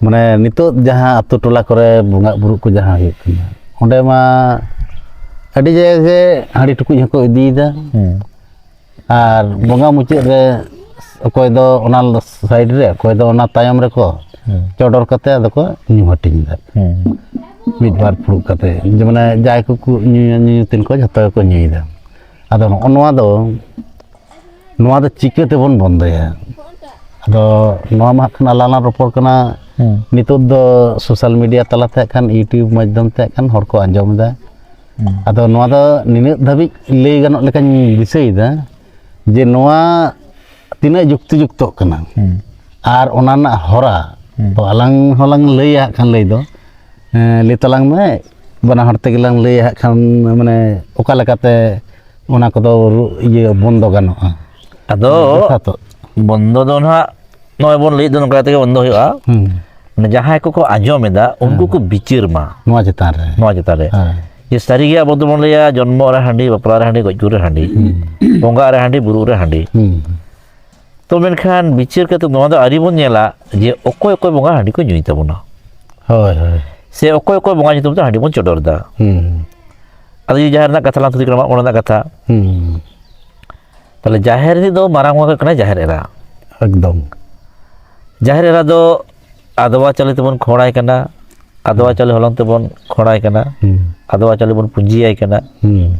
ᱢᱟᱱᱮ ᱱᱤᱛᱚᱜ ᱡᱟᱦᱟᱸ ᱟᱛᱳ ᱴᱚᱞᱟ ᱠᱚᱨᱮ ᱵᱚᱸᱜᱟ ᱵᱩᱨᱩ ᱠᱚ ᱡᱟᱦᱟᱸ ᱦᱩᱭᱩᱜ ᱠᱟᱱᱟ, ᱚᱸᱰᱮ ᱢᱟ ᱟᱹᱰᱤ ᱡᱟᱭᱜᱟ ᱜᱮ ᱦᱟᱺᱰᱤ ᱴᱩᱠᱩᱡ ᱦᱚᱸᱠᱚ ᱤᱫᱤᱭᱮᱫᱟ᱾ ᱦᱩᱸ᱾ ᱟᱨ ᱵᱚᱸᱜᱟ ᱢᱩᱪᱟᱹᱫ ᱨᱮ ᱚᱠᱚᱭ ᱫᱚ ᱚᱱᱟ ᱥᱟᱭᱤᱰ ᱨᱮ, ᱚᱠᱚᱭ ᱫᱚ ᱚᱱᱟ ᱛᱟᱭᱚᱢ ᱨᱮᱠᱚ ᱦᱩᱸ᱾ ᱪᱚᱰᱚᱨ ᱠᱟᱛᱮ ᱟᱫᱚ ᱠᱚ ᱧᱩ ᱦᱟᱹᱴᱤᱧ ᱮᱫᱟ᱾ ᱦᱩᱸ᱾ ᱢᱤᱫ ᱵᱟᱨ ᱯᱷᱩᱲᱩᱜ ᱠᱟᱛᱮ, ᱡᱮ ᱢᱟᱱᱮ ᱡᱟᱦᱟᱸᱭ ᱠᱚᱠᱚ ᱧᱩᱭᱟ, ᱧᱩ ᱛᱤᱱ ᱠᱚ ᱡᱷᱚᱛᱚ ᱜᱮᱠᱚ ᱧᱩᱭᱮᱫᱟ᱾ ᱟᱫᱚ ᱱᱚᱜᱼᱚ ᱱᱚᱣᱟ ᱫᱚ, ᱱᱚᱣᱟ ᱫᱚ ᱪᱤᱠᱟᱹ ᱛᱮᱵᱚᱱ ᱵᱚᱱᱫᱚᱭᱟ? ᱟᱫᱚ ᱱᱚᱣᱟ ᱢᱟ ᱦᱟᱸᱜ ᱠᱷᱟᱱ ᱟᱞᱟᱝ ᱞᱟᱝ ᱨᱚᱯᱚᱲ ᱠᱟᱱᱟ᱾ ᱦᱩᱸ᱾ ᱱᱤᱛᱚᱜ ᱫᱚ ᱥᱳᱥᱟᱞ ᱢᱤᱰᱤᱭᱟ ᱛᱟᱞᱟᱛᱮ ᱦᱟᱸᱜ ᱠᱷᱟᱱ, YouTube ᱢᱟᱫᱽᱫᱷᱚᱢ ᱛᱮ ᱦᱟᱸᱜ ᱠᱷᱟᱱ ᱦᱚᱲ ᱠᱚ ᱟᱸᱡᱚᱢ ᱮᱫᱟ᱾ ᱦᱩᱸ᱾ ᱟᱫᱚ ᱱᱚᱣᱟ ᱫᱚ ᱱᱤᱱᱟᱹᱜ ᱫᱷᱟᱹᱵᱤᱡ ᱞᱟᱹᱭ ᱜᱟᱱᱚᱜ ᱞᱮᱠᱟᱧ ᱫᱤᱥᱟᱹᱭᱮᱫᱟ ᱡᱮ ᱱᱚᱣᱟ ᱛᱤᱱᱟᱹᱜ ᱡᱩᱠᱛᱤ ᱡᱩᱠᱛᱚᱜ ᱠᱟᱱᱟ᱾ ᱦᱩᱸ᱾ ᱟᱨ ᱚᱱᱟ ᱨᱮᱱᱟᱜ ᱦᱚᱨᱟ ᱦᱩᱸ᱾ ᱛᱚ ᱟᱞᱟᱝ ᱦᱚᱸᱞᱟᱝ ᱞᱟᱹᱭᱟ ᱦᱟᱸᱜ ᱠᱷᱟᱱ ᱞᱟᱹᱭ ᱫᱚ, ᱮᱸ, ᱞᱟᱹᱭ ᱛᱟᱞᱟᱝ ᱢᱮ, ᱵᱟᱱᱟ ᱦᱚᱲ ᱛᱮᱜᱮ ᱞᱟᱝ ᱞᱟᱹᱭᱟ ᱦᱟᱸᱜ ᱠᱷᱟᱱ, ᱢᱟᱱᱮ ᱚᱠᱟ ᱞᱮᱠᱟᱛᱮ ᱚᱱᱟ ᱠᱚᱫᱚ ᱨᱩ-, ᱤᱭᱟᱹ ᱵᱚᱱᱫᱚ ᱜᱟᱱᱚᱜᱼᱟ᱾ ᱟᱫᱚ ᱡᱚᱛᱷᱟᱛᱚᱜ᱾ ᱵᱚᱱᱫᱚ ᱫᱚ ᱱᱟᱦᱟᱜ ᱱᱚᱜᱼᱚᱭ ᱵᱚᱱ ᱞᱟᱹᱭᱮᱫ ᱫᱚ ᱱᱚᱝᱠᱟ ᱠᱟᱛᱮ ᱜᱮ ᱵᱚᱱᱫᱚ ᱦᱩᱭᱩᱜᱼᱟ᱾ ᱦᱩᱸ᱾ ᱢᱟᱱᱮ ᱡᱟᱦᱟᱸᱭ ᱠᱚᱠᱚ ᱟᱸᱡᱚᱢ ᱮᱫᱟ, ᱩᱱᱠᱩ ᱦᱮᱸ᱾ ᱠᱚ ᱵᱤᱪᱟᱹᱨ ᱢᱟ ᱱᱚᱣᱟ ᱪᱮᱛᱟᱱ ᱨᱮ᱾ ᱱᱚᱣᱟ ᱪᱮᱛᱟᱱ ᱨᱮ᱾ ᱦᱮᱸ᱾ ᱡᱮ ᱥᱟᱹᱨᱤᱜᱮ ᱟᱵᱚ ᱫᱚᱵᱚᱱ ᱞᱟᱹᱭᱟ ᱡᱚᱱᱢᱚᱜ ᱨᱮ ᱦᱟᱺᱰᱤ, ᱵᱟᱯᱞᱟ ᱨᱮ ᱦᱟᱺᱰᱤ, ᱜᱚᱡ ᱜᱩᱨ ᱨᱮ ᱦᱟᱺᱰᱤ, ᱦᱩᱸ᱾ ᱵᱚᱸᱜᱟᱜ ᱨᱮ ᱦᱟᱺᱰᱤ, ᱵᱩᱨᱩᱜ ᱨᱮ ᱦᱟᱺᱰᱤ᱾ ᱦᱩᱸ᱾ ᱛᱚ ᱢᱮᱱᱠᱷᱟᱱ ᱵᱤᱪᱟᱹᱨ ᱠᱟᱛᱮ ᱱᱚᱣᱟ ᱫᱚ ᱟᱹᱣᱨᱤ ᱵᱚᱱ ᱧᱮᱞᱟ ᱡᱮ ᱚᱠᱚᱭ ᱚᱠᱚᱭ ᱵᱚᱸᱜᱟ ᱦᱟᱺᱰᱤ ᱠᱚ ᱧᱩᱭ ᱛᱟᱵᱚᱱᱟ᱾ ᱦᱳᱭ, ᱦᱳᱭ᱾ ᱥᱮ ᱚᱠᱚᱭ ᱚᱠᱚᱭ ᱵᱚᱸᱜᱟ ᱧᱩᱛᱩᱢ ᱛᱮ ᱦᱟᱺᱰᱤ ᱵᱚᱱ ᱪᱚᱰᱚᱨ ᱮᱫᱟ᱾ ᱦᱩᱸ᱾ ᱟᱫᱚ ᱡᱩᱫᱤ ᱡᱟᱦᱮᱨ ᱨᱮᱱᱟᱜ ᱠᱟᱛᱷᱟ ᱞᱟᱝ ᱛᱷᱩᱛᱤ ᱠᱟᱱᱟ, ᱢᱟᱜ ᱢᱚᱬᱮ ᱨᱮᱱᱟᱜ ᱠᱟᱛᱷᱟ, ᱦᱩᱸ᱾ ᱛᱟᱦᱚᱞᱮ ᱡᱟᱦᱮᱨ ᱨᱤᱱᱤᱡ ᱫᱚ ᱢᱟᱨᱟᱝ ᱵᱚᱸᱜᱟ ᱦᱩᱭᱩᱜ ᱠᱟᱱᱟᱭ ᱡᱟᱦᱮᱨ ᱮᱨᱟ᱾ ᱮᱠᱫᱚᱢ᱾ ᱡᱟᱦᱮᱨ ᱮᱨᱟ ᱫᱚ ᱟᱫᱣᱟ ᱪᱟᱣᱞᱮ ᱛᱮᱵᱚᱱ ᱠᱷᱚᱲᱟᱭ ᱠᱟᱱᱟ, ᱟᱫᱣᱟ ᱪᱟᱣᱞᱮ ᱦᱚᱞᱚᱝ ᱛᱮᱵᱚᱱ ᱠᱷᱚᱲᱟᱭ ᱠᱟᱱᱟ, ᱦᱩᱸ᱾ ᱟᱫᱣᱟ ᱪᱟᱣᱞᱮ ᱵᱚᱱ ᱯᱩᱸᱡᱤᱭᱟᱭ ᱠᱟᱱᱟ, ᱦᱩᱸ᱾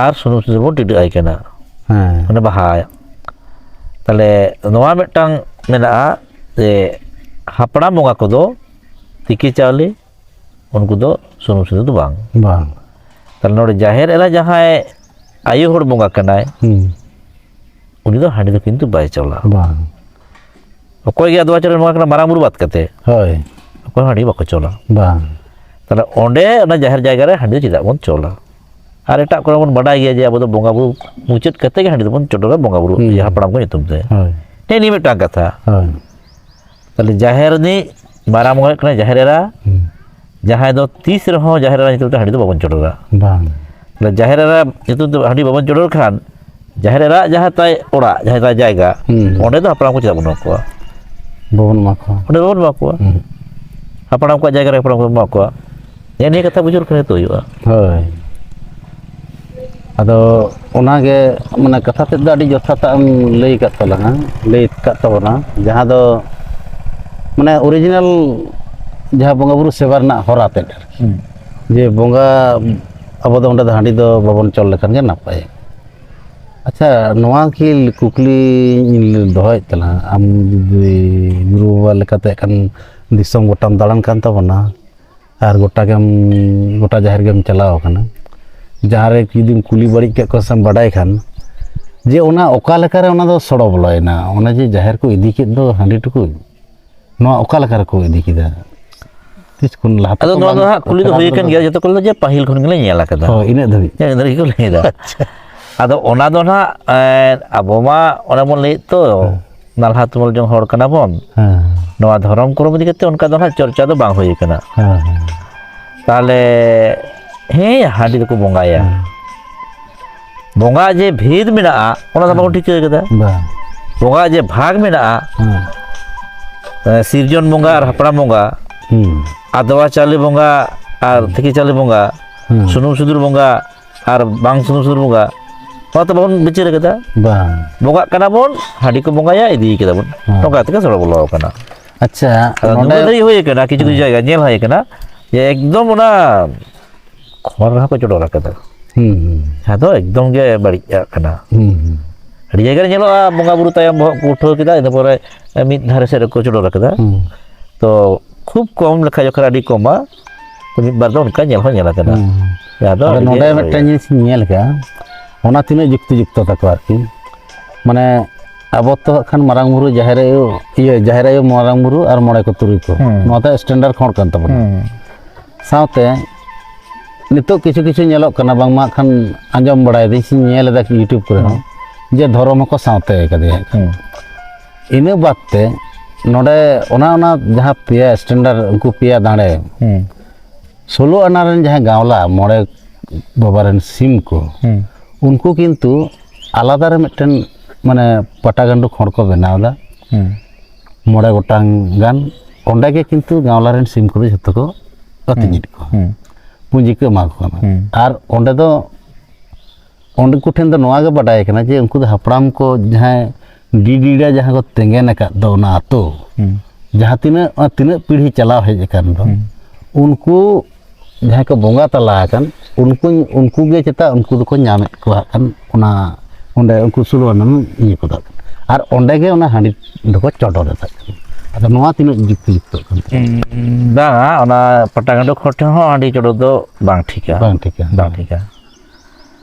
ᱟᱨ ᱥᱩᱱᱩᱢ ᱥᱤᱸᱫᱩᱨ ᱵᱚᱱ ᱴᱤᱰᱟᱹᱜ ᱟᱭ ᱠᱟᱱᱟ, ᱦᱮᱸ᱾ ᱢᱟᱱᱮ ᱵᱟᱦᱟ᱾ ᱛᱟᱦᱚᱞᱮ ᱱᱚᱣᱟ ᱢᱤᱫᱴᱟᱝ ᱢᱮᱱᱟᱜᱼᱟ ᱡᱮ ᱦᱟᱯᱲᱟᱢ ᱵᱚᱸᱜᱟ ᱠᱚᱫᱚ ᱛᱤᱠᱤ ᱪᱟᱣᱞᱮ, ᱩᱱᱠᱩ ᱫᱚ ᱥᱩᱱᱩᱢ ᱥᱤᱸᱫᱩᱨ ᱫᱚ ᱵᱟᱝ᱾ ᱵᱟᱝ᱾ ᱛᱟᱦᱞᱮ ᱱᱚᱰᱮ ᱡᱟᱦᱮᱨ ᱮᱨᱟ ᱡᱟᱦᱟᱸᱭ ᱟᱭᱳ ᱦᱚᱲ ᱵᱚᱸᱜᱟ ᱠᱟᱱᱟᱭ, ᱦᱩᱸ᱾ ᱩᱱᱤ ᱫᱚ ᱦᱟᱺᱰᱤ ᱫᱚ ᱠᱤᱱᱛᱩ ᱵᱟᱭ ᱪᱚᱞᱟ᱾ ᱵᱟᱝ᱾ ᱚᱠᱚᱭ ᱜᱮ ᱟᱫᱣᱟ ᱪᱟᱣᱞᱮ ᱵᱚᱸᱜᱟ ᱠᱟᱱᱟ, ᱢᱟᱨᱟᱝ ᱵᱩᱨᱩ ᱵᱟᱫ ᱠᱟᱛᱮ᱾ ᱦᱳᱭ᱾ ᱚᱠᱚᱭ ᱦᱚᱸ ᱦᱟᱺᱰᱤ ᱵᱟᱠᱚ ᱪᱚᱞᱟ᱾ ᱵᱟᱝ᱾ ᱛᱟᱦᱞᱮ ᱚᱸᱰᱮ ᱚᱱᱟ ᱡᱟᱦᱮᱨ ᱡᱟᱭᱜᱟ ᱨᱮ ᱦᱟᱺᱰᱤ ᱫᱚ ᱪᱮᱫᱟᱜ ᱵᱚᱱ ᱪᱚᱞᱟ? ᱟᱨ ᱮᱴᱟᱜ ᱠᱚᱨᱮ ᱵᱚᱱ ᱵᱟᱰᱟᱭ ᱜᱮᱭᱟ ᱡᱮ ᱟᱵᱚ ᱫᱚ ᱵᱚᱸᱜᱟ ᱵᱩᱨᱩ ᱢᱩᱪᱟᱹᱫ ᱠᱟᱛᱮ ᱜᱮ ᱦᱟᱺᱰᱤ ᱫᱚᱵᱚᱱ ᱪᱚᱰᱚᱨᱟ ᱵᱚᱸᱜᱟ ᱵᱩᱨᱩ, ᱦᱩᱸ᱾ ᱤᱭᱟᱹ, ᱦᱟᱯᱲᱟᱢ ᱠᱚ ᱧᱩᱛᱩᱢ ᱛᱮ᱾ ᱦᱳᱭ᱾ ᱱᱮᱜᱼᱮ ᱱᱤᱭᱟᱹ ᱢᱤᱫᱴᱟᱝ ᱠᱟᱛᱷᱟ᱾ ᱦᱳᱭ᱾ ᱛᱟᱦᱞᱮ ᱡᱟᱦᱮᱨ ᱨᱤᱱᱤᱡ ᱢᱟᱨᱟᱝ ᱵᱚᱸᱜᱟ ᱦᱩᱭᱩᱜ ᱠᱟᱱᱟ ᱡᱟᱦᱮᱨ ᱮᱨᱟ, ᱦᱩᱸ᱾ ᱡᱟᱦᱟᱸᱭ ᱫᱚ ᱛᱤᱥ ᱨᱮᱦᱚᱸ ᱡᱟᱦᱮᱨ ᱮᱨᱟ ᱧᱩᱛᱩᱢ ᱛᱮ ᱦᱟᱺᱰᱤ ᱫᱚ ᱵᱟᱵᱚᱱ ᱪᱚᱰᱚᱨᱟ᱾ ᱵᱟᱝ᱾ ᱛᱟᱦᱞᱮ ᱡᱟᱦᱮᱨ ᱮᱨᱟ ᱧᱩᱛᱩᱢ ᱛᱮ ᱦᱟᱺᱰᱤ ᱵᱟᱵᱚᱱ ᱪᱚᱰᱚᱨ ᱠᱷᱟᱱ, ᱡᱟᱦᱮᱨ ᱮᱨᱟ ᱡᱟᱦᱟᱸ ᱛᱟᱭ ᱚᱲᱟᱜ, ᱡᱟᱦᱟᱸ ᱛᱟᱭ ᱡᱟᱭᱜᱟ, ᱦᱩᱸ᱾ ᱚᱸᱰᱮ ᱫᱚ ᱦᱟᱯᱲᱟᱢ ᱠᱚ ᱪᱮᱫᱟᱜ ᱵᱚᱱ ᱮᱢᱟ ᱠᱚᱣᱟ? ᱵᱟᱵᱚᱱ ᱮᱢᱟ ᱠᱚᱣᱟ᱾ ᱚᱸᱰᱮ ᱵᱟᱵᱚᱱ ᱮᱢᱟ ᱠᱚᱣᱟ᱾ ᱦᱩᱸ᱾ ᱦᱟᱯᱲᱟᱢ ᱠᱚᱣᱟᱜ ᱡᱟᱭᱜᱟ ᱨᱮ ᱦᱟᱯᱲᱟᱢ ᱠᱚ ᱮᱢᱟ ᱠᱚᱣᱟ᱾ ᱱᱮᱜᱼᱮ ᱱᱤᱭᱟᱹ ᱠᱟᱛᱷᱟ ᱵᱩᱡᱷᱟᱹᱣ ᱞᱮᱠᱷᱟᱱ ᱜᱮᱛᱚ ᱦᱩᱭᱩᱜᱼᱟ᱾ ᱦᱳᱭ᱾ ᱟᱫᱚ ᱚᱱᱟᱜᱮ, ᱢᱟᱱᱮ, ᱠᱟᱛᱷᱟ ᱛᱮᱫ ᱫᱚ ᱟᱹᱰᱤ ᱡᱚᱛᱷᱟᱛᱟᱜ ᱮᱢ ᱞᱟᱹᱭ ᱟᱠᱟᱫ ᱛᱟᱞᱟᱝᱟ, ᱞᱟᱹᱭ ᱟᱠᱟᱫ ᱛᱟᱵᱚᱱᱟ, ᱡᱟᱦᱟᱸ ᱫᱚ, ᱢᱟᱱᱮ, ᱚᱨᱤᱡᱤᱱᱟᱞ ᱡᱟᱦᱟᱸ ᱵᱚᱸᱜᱟ ᱵᱩᱨᱩ ᱥᱮᱵᱟ ᱨᱮᱱᱟᱜ ᱦᱚᱨᱟ ᱛᱮᱫ ᱟᱨᱠᱤ᱾ ᱦᱩᱸ᱾ ᱡᱮ ᱵᱚᱸᱜᱟ, ᱟᱵᱚ ᱫᱚ ᱚᱸᱰᱮ ᱫᱚ ᱦᱟᱺᱰᱤ ᱫᱚ ᱵᱟᱵᱚᱱ ᱪᱚᱞ ᱞᱮᱠᱷᱟᱱ ᱜᱮ ᱱᱟᱯᱟᱭ᱾ ᱟᱪᱪᱷᱟ, ᱱᱚᱣᱟ ᱠᱤ ᱠᱩᱠᱞᱤᱧ ᱫᱚᱦᱚᱭᱮᱫ ᱛᱟᱞᱟᱝᱟ, ᱟᱢ ᱡᱩᱫᱤ ᱜᱩᱨᱩ ᱵᱟᱵᱟ ᱞᱮᱠᱟᱛᱮ ᱮᱠᱷᱟᱱ ᱫᱤᱥᱚᱢ ᱜᱚᱴᱟᱢ ᱫᱟᱬᱟᱱ ᱠᱟᱱ ᱛᱟᱵᱚᱱᱟ, ᱟᱨ ᱜᱚᱴᱟ ᱜᱮᱢ, ᱜᱚᱴᱟ ᱡᱟᱦᱮᱨ ᱜᱮᱢ ᱪᱟᱞᱟᱣ ᱟᱠᱟᱱᱟ, ᱡᱟᱦᱟᱸ ᱨᱮ ᱡᱩᱫᱤᱢ ᱠᱩᱞᱤ ᱵᱟᱹᱲᱤᱡ ᱠᱮᱫ ᱠᱚᱣᱟ ᱥᱮᱢ ᱵᱟᱰᱟᱭ ᱠᱷᱟᱱ, ᱡᱮ ᱚᱱᱟ ᱚᱠᱟ ᱞᱮᱠᱟᱨᱮ ᱚᱱᱟ ᱫᱚ ᱥᱚᱲᱚ ᱵᱚᱞᱚᱭᱮᱱᱟ, ᱚᱱᱟ ᱡᱮ ᱡᱟᱦᱮᱨ ᱠᱚ ᱤᱫᱤ ᱠᱮᱫ ᱫᱚ ᱦᱟᱺᱰᱤ ᱴᱩᱠᱩᱡ, ᱱᱚᱣᱟ ᱚᱠᱟ ᱞᱮᱠᱟ ᱨᱮᱠᱚ ᱤᱫᱤ ᱠᱮᱫᱟ? ᱛᱤᱥ ᱠᱷᱚᱱ ᱞᱟᱦᱟ ᱟᱫᱚ ᱛᱮᱠᱚ ᱱᱚᱣᱟ ᱫᱚ ᱵᱟᱝ ᱦᱟᱸᱜ ᱠᱩᱞᱤ ᱫᱚ ᱥᱮᱬᱟ ᱦᱩᱭ ᱟᱠᱟᱱ ᱠᱟᱫᱟ? ᱜᱮᱭᱟ, ᱡᱚᱛᱚ ᱠᱚ ᱞᱟᱹᱭᱟ ᱡᱮ ᱯᱟᱹᱦᱤᱞ ᱠᱷᱚᱱ ᱜᱮᱞᱮ ᱧᱮᱞ ᱟᱠᱟᱫᱟ᱾ ᱦᱳᱭ, ᱤᱱᱟᱹᱜ ᱫᱷᱟᱹᱵᱤᱡ᱾ ᱦᱮᱸ, ᱤᱱᱟᱹ ᱫᱷᱟᱹᱵᱤᱡ ᱠᱚ ᱞᱟᱹᱭ ᱮᱫᱟ᱾ ᱟᱪᱪᱷᱟ᱾ ᱟᱫᱚ ᱚᱱᱟ ᱫᱚ ᱱᱟᱦᱟᱜ, ᱮᱸ, ᱟᱵᱚ ᱢᱟ ᱚᱱᱮ ᱵᱚᱱ ᱞᱟᱹᱭᱮᱫ ᱛᱚ, ᱦᱮᱸ᱾ ᱱᱟᱞᱦᱟ ᱛᱩᱢᱟᱹᱞ ᱡᱚᱝ ᱦᱚᱲ ᱠᱟᱱᱟ ᱵᱚᱱ᱾ ᱦᱮᱸ᱾ ᱱᱚᱣᱟ ᱫᱷᱚᱨᱚᱢ ᱠᱚᱨᱚᱢ ᱤᱫᱤ ᱠᱟᱛᱮ ᱚᱱᱠᱟ ᱫᱚ ᱱᱟᱦᱟᱜ ᱪᱚᱨᱪᱟ ᱫᱚ ᱵᱟᱝ ᱦᱩᱭ ᱟᱠᱟᱱᱟ᱾ ᱦᱮᱸ, ᱦᱮᱸ᱾ ᱛᱟᱦᱚᱞᱮ, ᱦᱮᱸ, ᱦᱟᱺᱰᱤ ᱫᱚᱠᱚ ᱵᱚᱸᱜᱟᱭᱟ᱾ ᱦᱮᱸ᱾ ᱵᱚᱸᱜᱟ ᱡᱮ ᱵᱷᱮᱫᱽ ᱢᱮᱱᱟᱜᱼᱟ, ᱚᱱᱟ ᱫᱚ ᱵᱟᱵᱚᱱ ᱦᱮᱸ᱾ ᱴᱷᱤᱠᱟᱹ ᱠᱟᱫᱟ᱾ ᱵᱟᱝ᱾ ᱵᱚᱸᱜᱟ ᱡᱮ ᱵᱷᱟᱜᱽ ᱢᱮᱱᱟᱜᱼᱟ, ᱦᱮᱸ᱾ ᱮᱸ, ᱥᱤᱨᱡᱚᱱ ᱵᱚᱸᱜᱟ ᱟᱨ ᱦᱟᱯᱲᱟᱢ ᱵᱚᱸᱜᱟ, ᱦᱩᱸ᱾ ᱟᱫᱣᱟ ᱪᱟᱣᱞᱮ ᱵᱚᱸᱜᱟ ᱟᱨ ᱦᱩᱸ᱾ ᱛᱤᱠᱤ ᱪᱟᱣᱞᱮ ᱵᱚᱸᱜᱟ, ᱦᱩᱸ᱾ ᱥᱩᱱᱩᱢ ᱥᱤᱸᱫᱩᱨ ᱵᱚᱸᱜᱟ ᱟᱨ ᱵᱟᱝ ᱥᱩᱱᱩᱢ ᱥᱤᱸᱫᱩᱨ ᱵᱚᱸᱜᱟ, ᱱᱚᱣᱟ ᱛᱚ ᱵᱟᱵᱚᱱ ᱵᱤᱪᱟᱹᱨ ᱠᱟᱫᱟ᱾ ᱵᱟᱝ᱾ ᱵᱚᱸᱜᱟᱜ ᱠᱟᱱᱟ ᱵᱚᱱ, ᱦᱟᱺᱰᱤ ᱠᱚ ᱵᱚᱸᱜᱟᱭᱟ, ᱤᱫᱤ ᱠᱟᱫᱟ ᱵᱚᱱ᱾ ᱦᱮᱸ᱾ ᱱᱚᱝᱠᱟ ᱠᱟᱛᱮ ᱜᱮ ᱥᱚᱲᱚ ᱵᱚᱞᱚ ᱟᱠᱟᱱᱟ᱾ ᱟᱪᱪᱷᱟ, ᱟᱫᱚ ᱱᱚᱰᱮ ᱱᱚᱝᱠᱟ ᱫᱚ ᱦᱩᱭ ᱟᱠᱟᱱᱟ, ᱠᱤᱪᱷᱩ ᱠᱤᱪᱷᱩ ᱦᱮᱸ᱾ ᱡᱟᱭᱜᱟ ᱧᱮᱞ ᱦᱩᱭ ᱟᱠᱟᱱᱟ ᱡᱮ ᱮᱠᱫᱚᱢ ᱚᱱᱟ ᱠᱷᱚᱲ ᱨᱮᱦᱚᱸ ᱠᱚ ᱪᱚᱰᱚᱨ ᱟᱠᱟᱫᱟ᱾ ᱦᱩᱸ, ᱦᱩᱸ᱾ ᱡᱟᱦᱟᱸ ᱫᱚ ᱮᱠᱫᱚᱢ ᱜᱮ ᱵᱟᱹᱲᱤᱡ ᱟᱜ ᱠᱟᱱᱟ᱾ ᱦᱩᱸ, ᱦᱩᱸ᱾ ᱟᱹᱰᱤ ᱡᱟᱭᱜᱟ ᱨᱮ ᱧᱮᱞᱚᱜᱼᱟ, ᱵᱚᱸᱜᱟ ᱵᱩᱨᱩ ᱛᱟᱭᱚᱢ ᱵᱚᱦᱚᱜ ᱠᱚ ᱩᱴᱷᱟᱹᱣ ᱠᱮᱫᱟ, ᱤᱱᱟᱹ ᱯᱚᱨᱮ ᱢᱤᱫ ᱫᱷᱟᱨᱮ ᱥᱮᱫ ᱨᱮᱠᱚ ᱪᱚᱰᱚᱨ ᱟᱠᱟᱫᱟ᱾ ᱦᱩᱸ᱾ ᱛᱚ ᱠᱷᱩᱵ ᱠᱚᱢ ᱞᱮᱠᱷᱟ ᱡᱚᱠᱷᱟ ᱨᱮ ᱟᱹᱰᱤ ᱠᱚᱢᱟ, ᱛᱚ ᱢᱤᱫ ᱵᱟᱨ ᱫᱚ ᱚᱱᱠᱟ ᱧᱮᱞ ᱦᱚᱸ ᱧᱮᱞ ᱟᱠᱟᱱᱟ᱾ ᱦᱩᱸ᱾ ᱡᱟᱦᱟᱸ ᱫᱚ ᱟᱫᱚ ᱟᱹᱰᱤ ᱱᱚᱰᱮ ᱜᱮ ᱢᱤᱫᱴᱮᱱ ᱡᱤᱱᱤᱥ ᱤᱧ ᱧᱮᱞ ᱠᱮᱜᱼᱟ, ᱚᱱᱟ ᱛᱤᱱᱟᱹᱜ ᱡᱩᱠᱛᱤ ᱡᱩᱠᱛᱚ ᱛᱟᱠᱚ ᱟᱨᱠᱤ, ᱢᱟᱱᱮ ᱟᱵᱚ ᱛᱚ ᱦᱟᱸᱜ ᱠᱷᱟᱱ ᱢᱟᱨᱟᱝ ᱵᱩᱨᱩ, ᱡᱟᱦᱮᱨ ᱟᱭᱳ, ᱤᱭᱟᱹ, ᱡᱟᱦᱮᱨ ᱟᱭᱳ, ᱢᱟᱨᱟᱝ ᱵᱩᱨᱩ ᱟᱨ ᱢᱚᱬᱮ ᱠᱚ ᱛᱩᱨᱩᱭ ᱠᱚ, ᱦᱩᱸ᱾ ᱱᱚᱣᱟ ᱫᱚ standard ᱠᱷᱚᱸᱰ ᱠᱟᱱ ᱛᱟᱵᱚᱱᱟ᱾ ᱦᱩᱸ᱾ ᱥᱟᱶᱛᱮ ᱱᱤᱛᱚᱜ ᱠᱤᱪᱷᱩ ᱠᱤᱪᱷᱩ ᱧᱮᱞᱚᱜ ᱠᱟᱱᱟ, ᱵᱟᱝᱢᱟ ᱦᱟᱸᱜ ᱠᱷᱟᱱ ᱟᱸᱡᱚᱢ ᱵᱟᱲᱟᱭᱮᱫᱟᱹᱧ, ᱥᱮᱧ ᱧᱮᱞ ᱮᱫᱟ YouTube ᱠᱚᱨᱮ ᱦᱚᱸ, ᱦᱩᱸ᱾ ᱡᱮ ᱫᱷᱚᱨᱚᱢ ᱦᱚᱸᱠᱚ ᱥᱟᱶᱛᱮ ᱠᱟᱫᱮᱭᱟ᱾ ᱦᱩᱸ᱾ ᱤᱱᱟᱹ ᱵᱟᱫ ᱛᱮ ᱱᱚᱰᱮ ᱚᱱᱟ, ᱚᱱᱟ ᱡᱟᱦᱟᱸ ᱯᱮᱭᱟ standard, ᱩᱱᱠᱩ ᱯᱮᱭᱟ ᱫᱟᱲᱮ, ᱦᱩᱸ᱾ ᱥᱳᱞᱳ ᱟᱱᱟ ᱨᱮᱱ ᱡᱟᱦᱟᱸᱭ ᱜᱟᱶᱞᱟ, ᱢᱚᱬᱮ ᱵᱟᱵᱟ ᱨᱮᱱ ᱥᱤᱢ ᱠᱚ, ᱦᱩᱸ᱾ ᱩᱱᱠᱩ ᱠᱤᱱᱛᱩ ᱟᱞᱟᱫᱟ ᱨᱮ ᱢᱤᱫᱴᱮᱱ, ᱢᱟᱱᱮ, ᱯᱟᱴᱟᱜᱟᱱᱰᱩ ᱠᱷᱚᱸᱰ ᱠᱚ ᱵᱮᱱᱟᱣ ᱮᱫᱟ᱾ ᱦᱩᱸ᱾ ᱢᱚᱬᱮ ᱜᱚᱴᱟᱝ ᱜᱟᱱ, ᱚᱸᱰᱮ ᱜᱮ ᱠᱤᱱᱛᱩ ᱜᱟᱶᱞᱟ ᱨᱮᱱ ᱥᱤᱢ ᱠᱚᱫᱚ ᱡᱷᱚᱛᱚ ᱠᱚ ᱟᱹᱛᱤᱧᱮᱫ ᱠᱚᱣᱟ, ᱦᱩᱸ᱾ ᱯᱩᱸᱡᱤ ᱠᱚ ᱮᱢᱟ ᱠᱚ ᱠᱟᱱᱟ᱾ ᱦᱩᱸ᱾ ᱟᱨ ᱚᱸᱰᱮ ᱫᱚ, ᱚᱸᱰᱮ ᱠᱚ ᱴᱷᱮᱱ ᱫᱚ ᱱᱚᱣᱟ ᱜᱮ ᱵᱟᱰᱟᱭ ᱠᱟᱱᱟ ᱡᱮ ᱩᱱᱠᱩ ᱫᱚ ᱦᱟᱯᱲᱟᱢ ᱠᱚ ᱡᱟᱦᱟᱸᱭ ᱰᱤᱰᱤᱰᱟ ᱡᱟᱦᱟᱸ ᱠᱚ ᱛᱮᱸᱜᱮᱱ ᱟᱠᱟᱫ ᱫᱚ ᱚᱱᱟ ᱟᱛᱳ, ᱦᱩᱸ᱾ ᱡᱟᱦᱟᱸ ᱛᱤᱱᱟᱹᱜ, ᱛᱤᱱᱟᱹᱜ ᱯᱤᱲᱦᱤ ᱪᱟᱞᱟᱣ ᱦᱮᱡ ᱟᱠᱟᱱ ᱫᱚ, ᱦᱩᱸ᱾ ᱩᱱᱠᱩ ᱡᱟᱦᱟᱸᱭ ᱠᱚ ᱵᱚᱸᱜᱟ ᱛᱟᱞᱟ ᱟᱠᱟᱱ, ᱩᱱᱠᱩ, ᱩᱱᱠᱩ ᱜᱮ ᱪᱮᱛᱟ ᱩᱱᱠᱩ ᱫᱚᱠᱚ ᱧᱟᱢᱮᱫ ᱠᱚᱣᱟ ᱦᱟᱸᱜ ᱠᱷᱟᱱ ᱚᱱᱟ, ᱚᱸᱰᱮ ᱩᱱᱠᱩ ᱥᱩᱞ ᱟᱱᱟᱢ ᱤᱭᱟᱹ ᱠᱚᱫᱚ᱾ ᱟᱨ ᱚᱸᱰᱮ ᱜᱮ ᱚᱱᱟ ᱦᱟᱺᱰᱤ ᱫᱚᱠᱚ ᱪᱚᱰᱚᱨᱮᱫᱟ᱾ ᱟᱫᱚ ᱱᱚᱣᱟ ᱛᱤᱱᱟᱹᱜ ᱡᱩᱠᱛᱤ ᱡᱩᱠᱛᱚᱜ ᱠᱟᱱ ᱛᱟᱵᱚᱱᱟ? ᱩᱸ, ᱵᱟᱝᱟ, ᱚᱱᱟ ᱯᱟᱴᱟᱜᱟᱸᱰᱳ ᱠᱷᱚᱸᱰ ᱴᱷᱮᱱ ᱦᱚᱸ ᱦᱟᱺᱰᱤ ᱪᱚᱰᱚᱨ ᱫᱚ ᱵᱟᱝ ᱴᱷᱤᱠᱟ᱾ ᱵᱟᱝ ᱴᱷᱤᱠᱟ᱾ ᱵᱟᱝ ᱴᱷᱤᱠᱟ᱾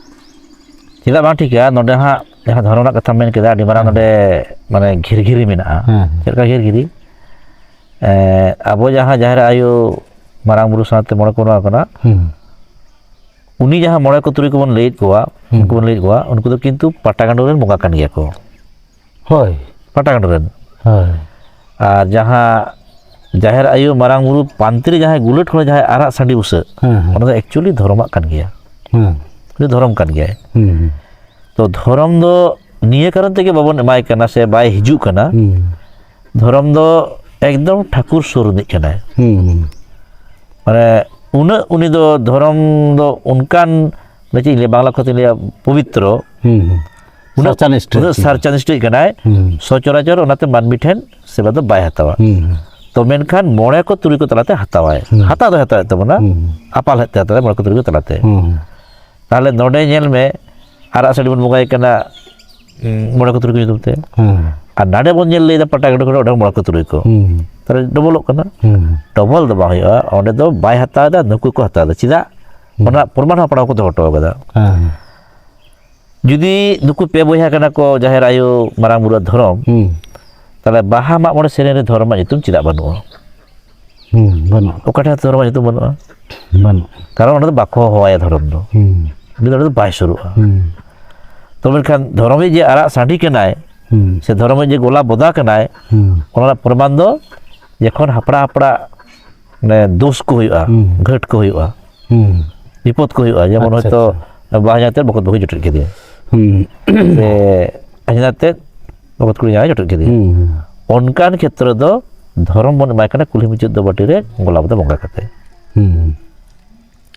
ᱪᱮᱫᱟᱜ ᱵᱟᱝ ᱴᱷᱤᱠᱟ? ᱱᱚᱰᱮ ᱦᱟᱸᱜ ᱡᱟᱦᱟᱸ ᱫᱷᱚᱨᱚᱢ ᱨᱮᱱᱟᱜ ᱠᱟᱛᱷᱟᱢ ᱢᱮᱱ ᱠᱮᱫᱟ, ᱟᱹᱰᱤ ᱢᱟᱨᱟᱝ ᱦᱮᱸ᱾ ᱱᱚᱰᱮ ᱢᱟᱱᱮ ᱜᱷᱤᱨᱜᱷᱤᱨᱤ ᱢᱮᱱᱟᱜᱼᱟ᱾ ᱦᱮᱸ, ᱦᱮᱸ᱾ ᱪᱮᱫ ᱞᱮᱠᱟ ᱜᱷᱤᱨᱜᱷᱤᱨᱤ? ᱮᱸ, ᱟᱵᱚ ᱡᱟᱦᱟᱸ ᱡᱟᱦᱮᱨ ᱟᱭᱳ, ᱢᱟᱨᱟᱝ ᱵᱩᱨᱩ ᱥᱟᱶᱛᱮ ᱢᱚᱬᱮ ᱠᱚ ᱱᱚᱣᱟ ᱠᱟᱱᱟ, ᱦᱩᱸ᱾ ᱩᱱᱤ ᱡᱟᱦᱟᱸ ᱢᱚᱬᱮ ᱠᱚ ᱛᱩᱨᱩᱭ ᱠᱚᱵᱚᱱ ᱞᱟᱹᱭᱮᱫ ᱠᱚᱣᱟ, ᱦᱩᱸ᱾ ᱩᱱᱠᱩ ᱵᱚᱱ ᱞᱟᱹᱭᱮᱫ ᱠᱚᱣᱟ, ᱩᱱᱠᱩ ᱫᱚ ᱠᱤᱱᱛᱩ ᱯᱟᱴᱟᱜᱟᱸᱰᱳ ᱨᱮᱱ ᱵᱚᱸᱜᱟ ᱠᱟᱱ ᱜᱮᱭᱟ ᱠᱚ᱾ ᱦᱳᱭ᱾ ᱯᱟᱴᱟᱜᱟᱸᱰᱳ ᱨᱮᱱ᱾ ᱦᱳᱭ᱾ ᱟᱨ ᱡᱟᱦᱟᱸ ᱡᱟᱦᱮᱨ ᱟᱭᱳ, ᱢᱟᱨᱟᱝ ᱵᱩᱨᱩ ᱯᱟᱱᱛᱮ ᱨᱮ ᱡᱟᱦᱟᱸᱭ ᱜᱩᱞᱟᱹᱴ ᱦᱚᱲ, ᱡᱟᱦᱟᱸᱭ ᱟᱨᱟᱜ ᱥᱟᱺᱰᱤ ᱵᱩᱥᱟᱹᱜ, ᱦᱮᱸ, ᱦᱮᱸ᱾ ᱚᱱᱟ ᱫᱚ actually ᱫᱷᱚᱨᱚᱢᱟᱜ ᱠᱟᱱ ᱜᱮᱭᱟ᱾ ᱦᱮᱸ᱾ ᱩᱱᱤ ᱫᱷᱚᱨᱚᱢ ᱠᱟᱱ ᱜᱮᱭᱟᱭ᱾ ᱦᱩᱸ᱾ ᱛᱚ ᱫᱷᱚᱨᱚᱢ ᱫᱚ ᱱᱤᱭᱟᱹ ᱠᱟᱨᱚᱱ ᱛᱮᱜᱮ ᱵᱟᱵᱚᱱ ᱮᱢᱟᱭ ᱠᱟᱱᱟ ᱥᱮ ᱵᱟᱭ ᱦᱤᱡᱩᱜ ᱠᱟᱱᱟ᱾ ᱦᱩᱸ᱾ ᱫᱷᱚᱨᱚᱢ ᱫᱚ ᱮᱠᱫᱚᱢ ᱴᱷᱟᱹᱠᱩᱨ ᱥᱩᱨ ᱨᱤᱱᱤᱡ ᱠᱟᱱᱟᱭ᱾ ᱦᱩᱸ, ᱦᱩᱸ᱾ ᱢᱟᱱᱮ ᱩᱱᱟᱹᱜ ᱩᱱᱤ ᱫᱚ ᱫᱷᱚᱨᱚᱢ ᱫᱚ ᱚᱱᱠᱟᱱ, ᱪᱮᱫ ᱤᱧ ᱞᱟᱹᱭᱟ, ᱵᱟᱝᱞᱟ ᱠᱷᱚᱛᱤᱧ ᱞᱟᱹᱭᱟ, ᱯᱚᱵᱤᱛᱨᱚ᱾ ᱦᱩᱸ, ᱦᱩᱸ᱾ ᱩᱱᱟᱹᱜ, ᱥᱟᱨᱪᱟᱱᱤᱥᱴ ᱩᱱᱟᱹᱜ ᱪᱮᱫ? ᱥᱟᱨᱪᱟᱱᱤᱥᱴ ᱠᱟᱱᱟᱭ, ᱦᱩᱸ᱾ ᱥᱚᱪᱚᱨᱟᱪᱚᱨ ᱚᱱᱟᱛᱮ ᱢᱟᱹᱱᱢᱤ ᱴᱷᱮᱱ ᱥᱮᱵᱟ ᱫᱚ ᱵᱟᱭ ᱦᱟᱛᱟᱣᱟ᱾ ᱦᱩᱸ, ᱦᱩᱸ᱾ ᱛᱚ ᱢᱮᱱᱠᱷᱟᱱ ᱢᱚᱬᱮ ᱠᱚ ᱛᱩᱨᱩᱭ ᱠᱚ ᱛᱟᱞᱟᱛᱮ ᱦᱟᱛᱟᱣᱟᱭ᱾ ᱦᱩᱸ᱾ ᱦᱟᱛᱟᱣ ᱫᱚᱭ ᱦᱟᱛᱟᱣᱮᱫ ᱛᱟᱵᱚᱱᱟ, ᱦᱩᱸ᱾ ᱟᱯᱟᱞ ᱦᱮᱡ ᱛᱟᱭ ᱛᱟᱞᱮ ᱢᱚᱬᱮ ᱠᱚ ᱛᱩᱨᱩᱭ ᱠᱚ ᱛᱟᱞᱟᱛᱮ᱾ ᱦᱩᱸ, ᱦᱩᱸ᱾ ᱛᱟᱦᱞᱮ ᱱᱚᱰᱮ ᱧᱮᱞ ᱢᱮ, ᱟᱨᱟᱜ ᱥᱟᱹᱲᱤ ᱵᱚᱱ ᱵᱚᱸᱜᱟᱭᱮ ᱠᱟᱱᱟ, ᱢᱚᱬᱮ ᱠᱚ ᱛᱩᱨᱩᱭ ᱠᱚ ᱧᱩᱛᱩᱢ ᱛᱮ᱾ ᱦᱮᱸ᱾ ᱟᱨ ᱱᱟᱰᱮ ᱵᱚᱱ ᱧᱮᱞ ᱞᱟᱹᱭᱫᱟ ᱯᱟᱴᱟᱜᱟᱹᱰᱤ ᱠᱚᱨᱮ, ᱚᱸᱰᱮ ᱢᱚᱬᱮ ᱠᱚ ᱛᱩᱨᱩᱭ ᱠᱚ᱾ ᱦᱮᱸ᱾ ᱛᱟᱦᱞᱮ ᱰᱚᱵᱚᱞᱚᱜ ᱠᱟᱱᱟ᱾ ᱦᱮᱸ᱾ ᱰᱚᱵᱚᱞ ᱫᱚ ᱵᱟᱝ ᱦᱩᱭᱩᱜᱼᱟ, ᱚᱸᱰᱮ ᱫᱚ ᱵᱟᱭ ᱦᱟᱛᱟᱣ ᱮᱫᱟ, ᱱᱩᱠᱩ ᱠᱚ ᱦᱟᱛᱟᱣ ᱮᱫᱟ᱾ ᱪᱮᱫᱟᱜ? ᱦᱮᱸ᱾ ᱚᱱᱟ ᱯᱨᱚᱢᱟᱱ ᱦᱚᱸ ᱦᱟᱯᱲᱟᱢ ᱠᱚ ᱫᱚᱦᱚ ᱦᱚᱴᱚ ᱠᱟᱫᱟ᱾ ᱦᱮᱸ᱾ ᱡᱩᱫᱤ ᱱᱩᱠᱩ ᱯᱮ ᱵᱚᱭᱦᱟ ᱠᱟᱱᱟ ᱠᱚ, ᱡᱟᱦᱮᱨ ᱟᱭᱳ, ᱢᱟᱨᱟᱝ ᱵᱩᱨᱩ ᱟᱨ ᱫᱷᱚᱨᱚᱢ, ᱦᱩᱸ᱾ ᱛᱟᱦᱞᱮ ᱵᱟᱦᱟ ᱢᱟᱜ ᱢᱚᱬᱮ ᱥᱮᱨᱮᱧ ᱨᱮ ᱫᱷᱚᱨᱚᱢ ᱨᱮᱱᱟᱜ ᱧᱩᱛᱩᱢ ᱪᱮᱫᱟᱜ ᱵᱟᱹᱱᱩᱜᱼᱟ? ᱦᱩᱸ, ᱵᱟᱹᱱᱩᱜᱼᱟ᱾ ᱚᱠᱟ ᱴᱷᱮᱱ ᱫᱷᱚᱨᱚᱢ ᱨᱮᱱᱟᱜ ᱧᱩᱛᱩᱢ ᱵᱟᱹᱱᱩᱜᱼᱟ? ᱵᱟᱹᱱᱩᱜᱼᱟ᱾ ᱠᱟᱨᱚᱱ ᱚᱸᱰᱮ ᱫᱚ ᱵᱟᱠᱚ ᱦᱚᱦᱚᱣᱟᱭᱟ ᱫᱷᱚᱨᱚᱢ ᱫᱚ᱾ ᱦᱩᱸ᱾ ᱩᱱᱤ ᱫᱚ ᱚᱸᱰᱮ ᱫᱚ ᱵᱟᱭ ᱥᱩᱨᱩᱜᱼᱟ᱾ ᱦᱩᱸ᱾ ᱛᱚ ᱢᱮᱱᱠᱷᱟᱱ ᱫᱷᱚᱨᱚᱢᱤᱡ ᱡᱮ ᱟᱨᱟᱜ ᱥᱟᱺᱰᱤ ᱠᱟᱱᱟᱭ, ᱦᱩᱸ᱾ ᱥᱮ ᱫᱷᱚᱨᱚᱢᱤᱡ ᱡᱮ ᱜᱚᱞᱟ ᱵᱚᱫᱟ ᱠᱟᱱᱟᱭ, ᱦᱩᱸ᱾ ᱚᱱᱟ ᱨᱮᱱᱟᱜ ᱯᱨᱚᱢᱟᱱ ᱫᱚ ᱡᱚᱠᱷᱚᱱ ᱦᱟᱯᱲᱟ ᱦᱟᱯᱲᱟ, ᱢᱟᱱᱮ, ᱫᱳᱥ ᱠᱚ ᱦᱩᱭᱩᱜᱼᱟ, ᱦᱩᱸ᱾ ᱜᱷᱟᱹᱴ ᱠᱚ ᱦᱩᱭᱩᱜᱼᱟ, ᱦᱩᱸ᱾ ᱵᱤᱯᱚᱫ ᱠᱚ ᱦᱩᱭᱩᱜᱼᱟ, ᱡᱮᱢᱚᱱ ᱟᱪᱪᱷᱟ, ᱦᱚᱭᱛᱳ ᱟᱪᱪᱷᱟ᱾ ᱵᱟᱦᱚᱧᱦᱟᱨ ᱛᱮᱫ ᱵᱚᱠᱚᱛ ᱵᱟᱹᱦᱩᱭ ᱡᱚᱴᱮᱫ ᱠᱮᱫᱮᱭᱟ, ᱦᱩᱸ᱾ ᱥᱮ ᱟᱡᱷᱱᱟᱨ ᱛᱮᱫ ᱵᱚᱠᱚᱛ ᱠᱩᱲᱤ ᱡᱟᱶᱟᱭ ᱡᱚᱴᱮᱫ ᱠᱮᱫᱮᱭᱟ, ᱦᱩᱸ, ᱦᱩᱸ᱾ ᱚᱱᱠᱟᱱ ᱠᱷᱮᱛᱨᱚ ᱫᱚ ᱫᱷᱚᱨᱚᱢ ᱵᱚᱱ ᱮᱢᱟᱭ ᱠᱟᱱᱟ ᱠᱩᱞᱦᱤ ᱢᱩᱪᱟᱹᱫ ᱫᱚ ᱵᱟᱹᱴᱤ ᱨᱮ ᱜᱚᱞᱟ ᱵᱚᱫᱟ ᱵᱚᱸᱜᱟ ᱠᱟᱛᱮ᱾ ᱦᱩᱸ᱾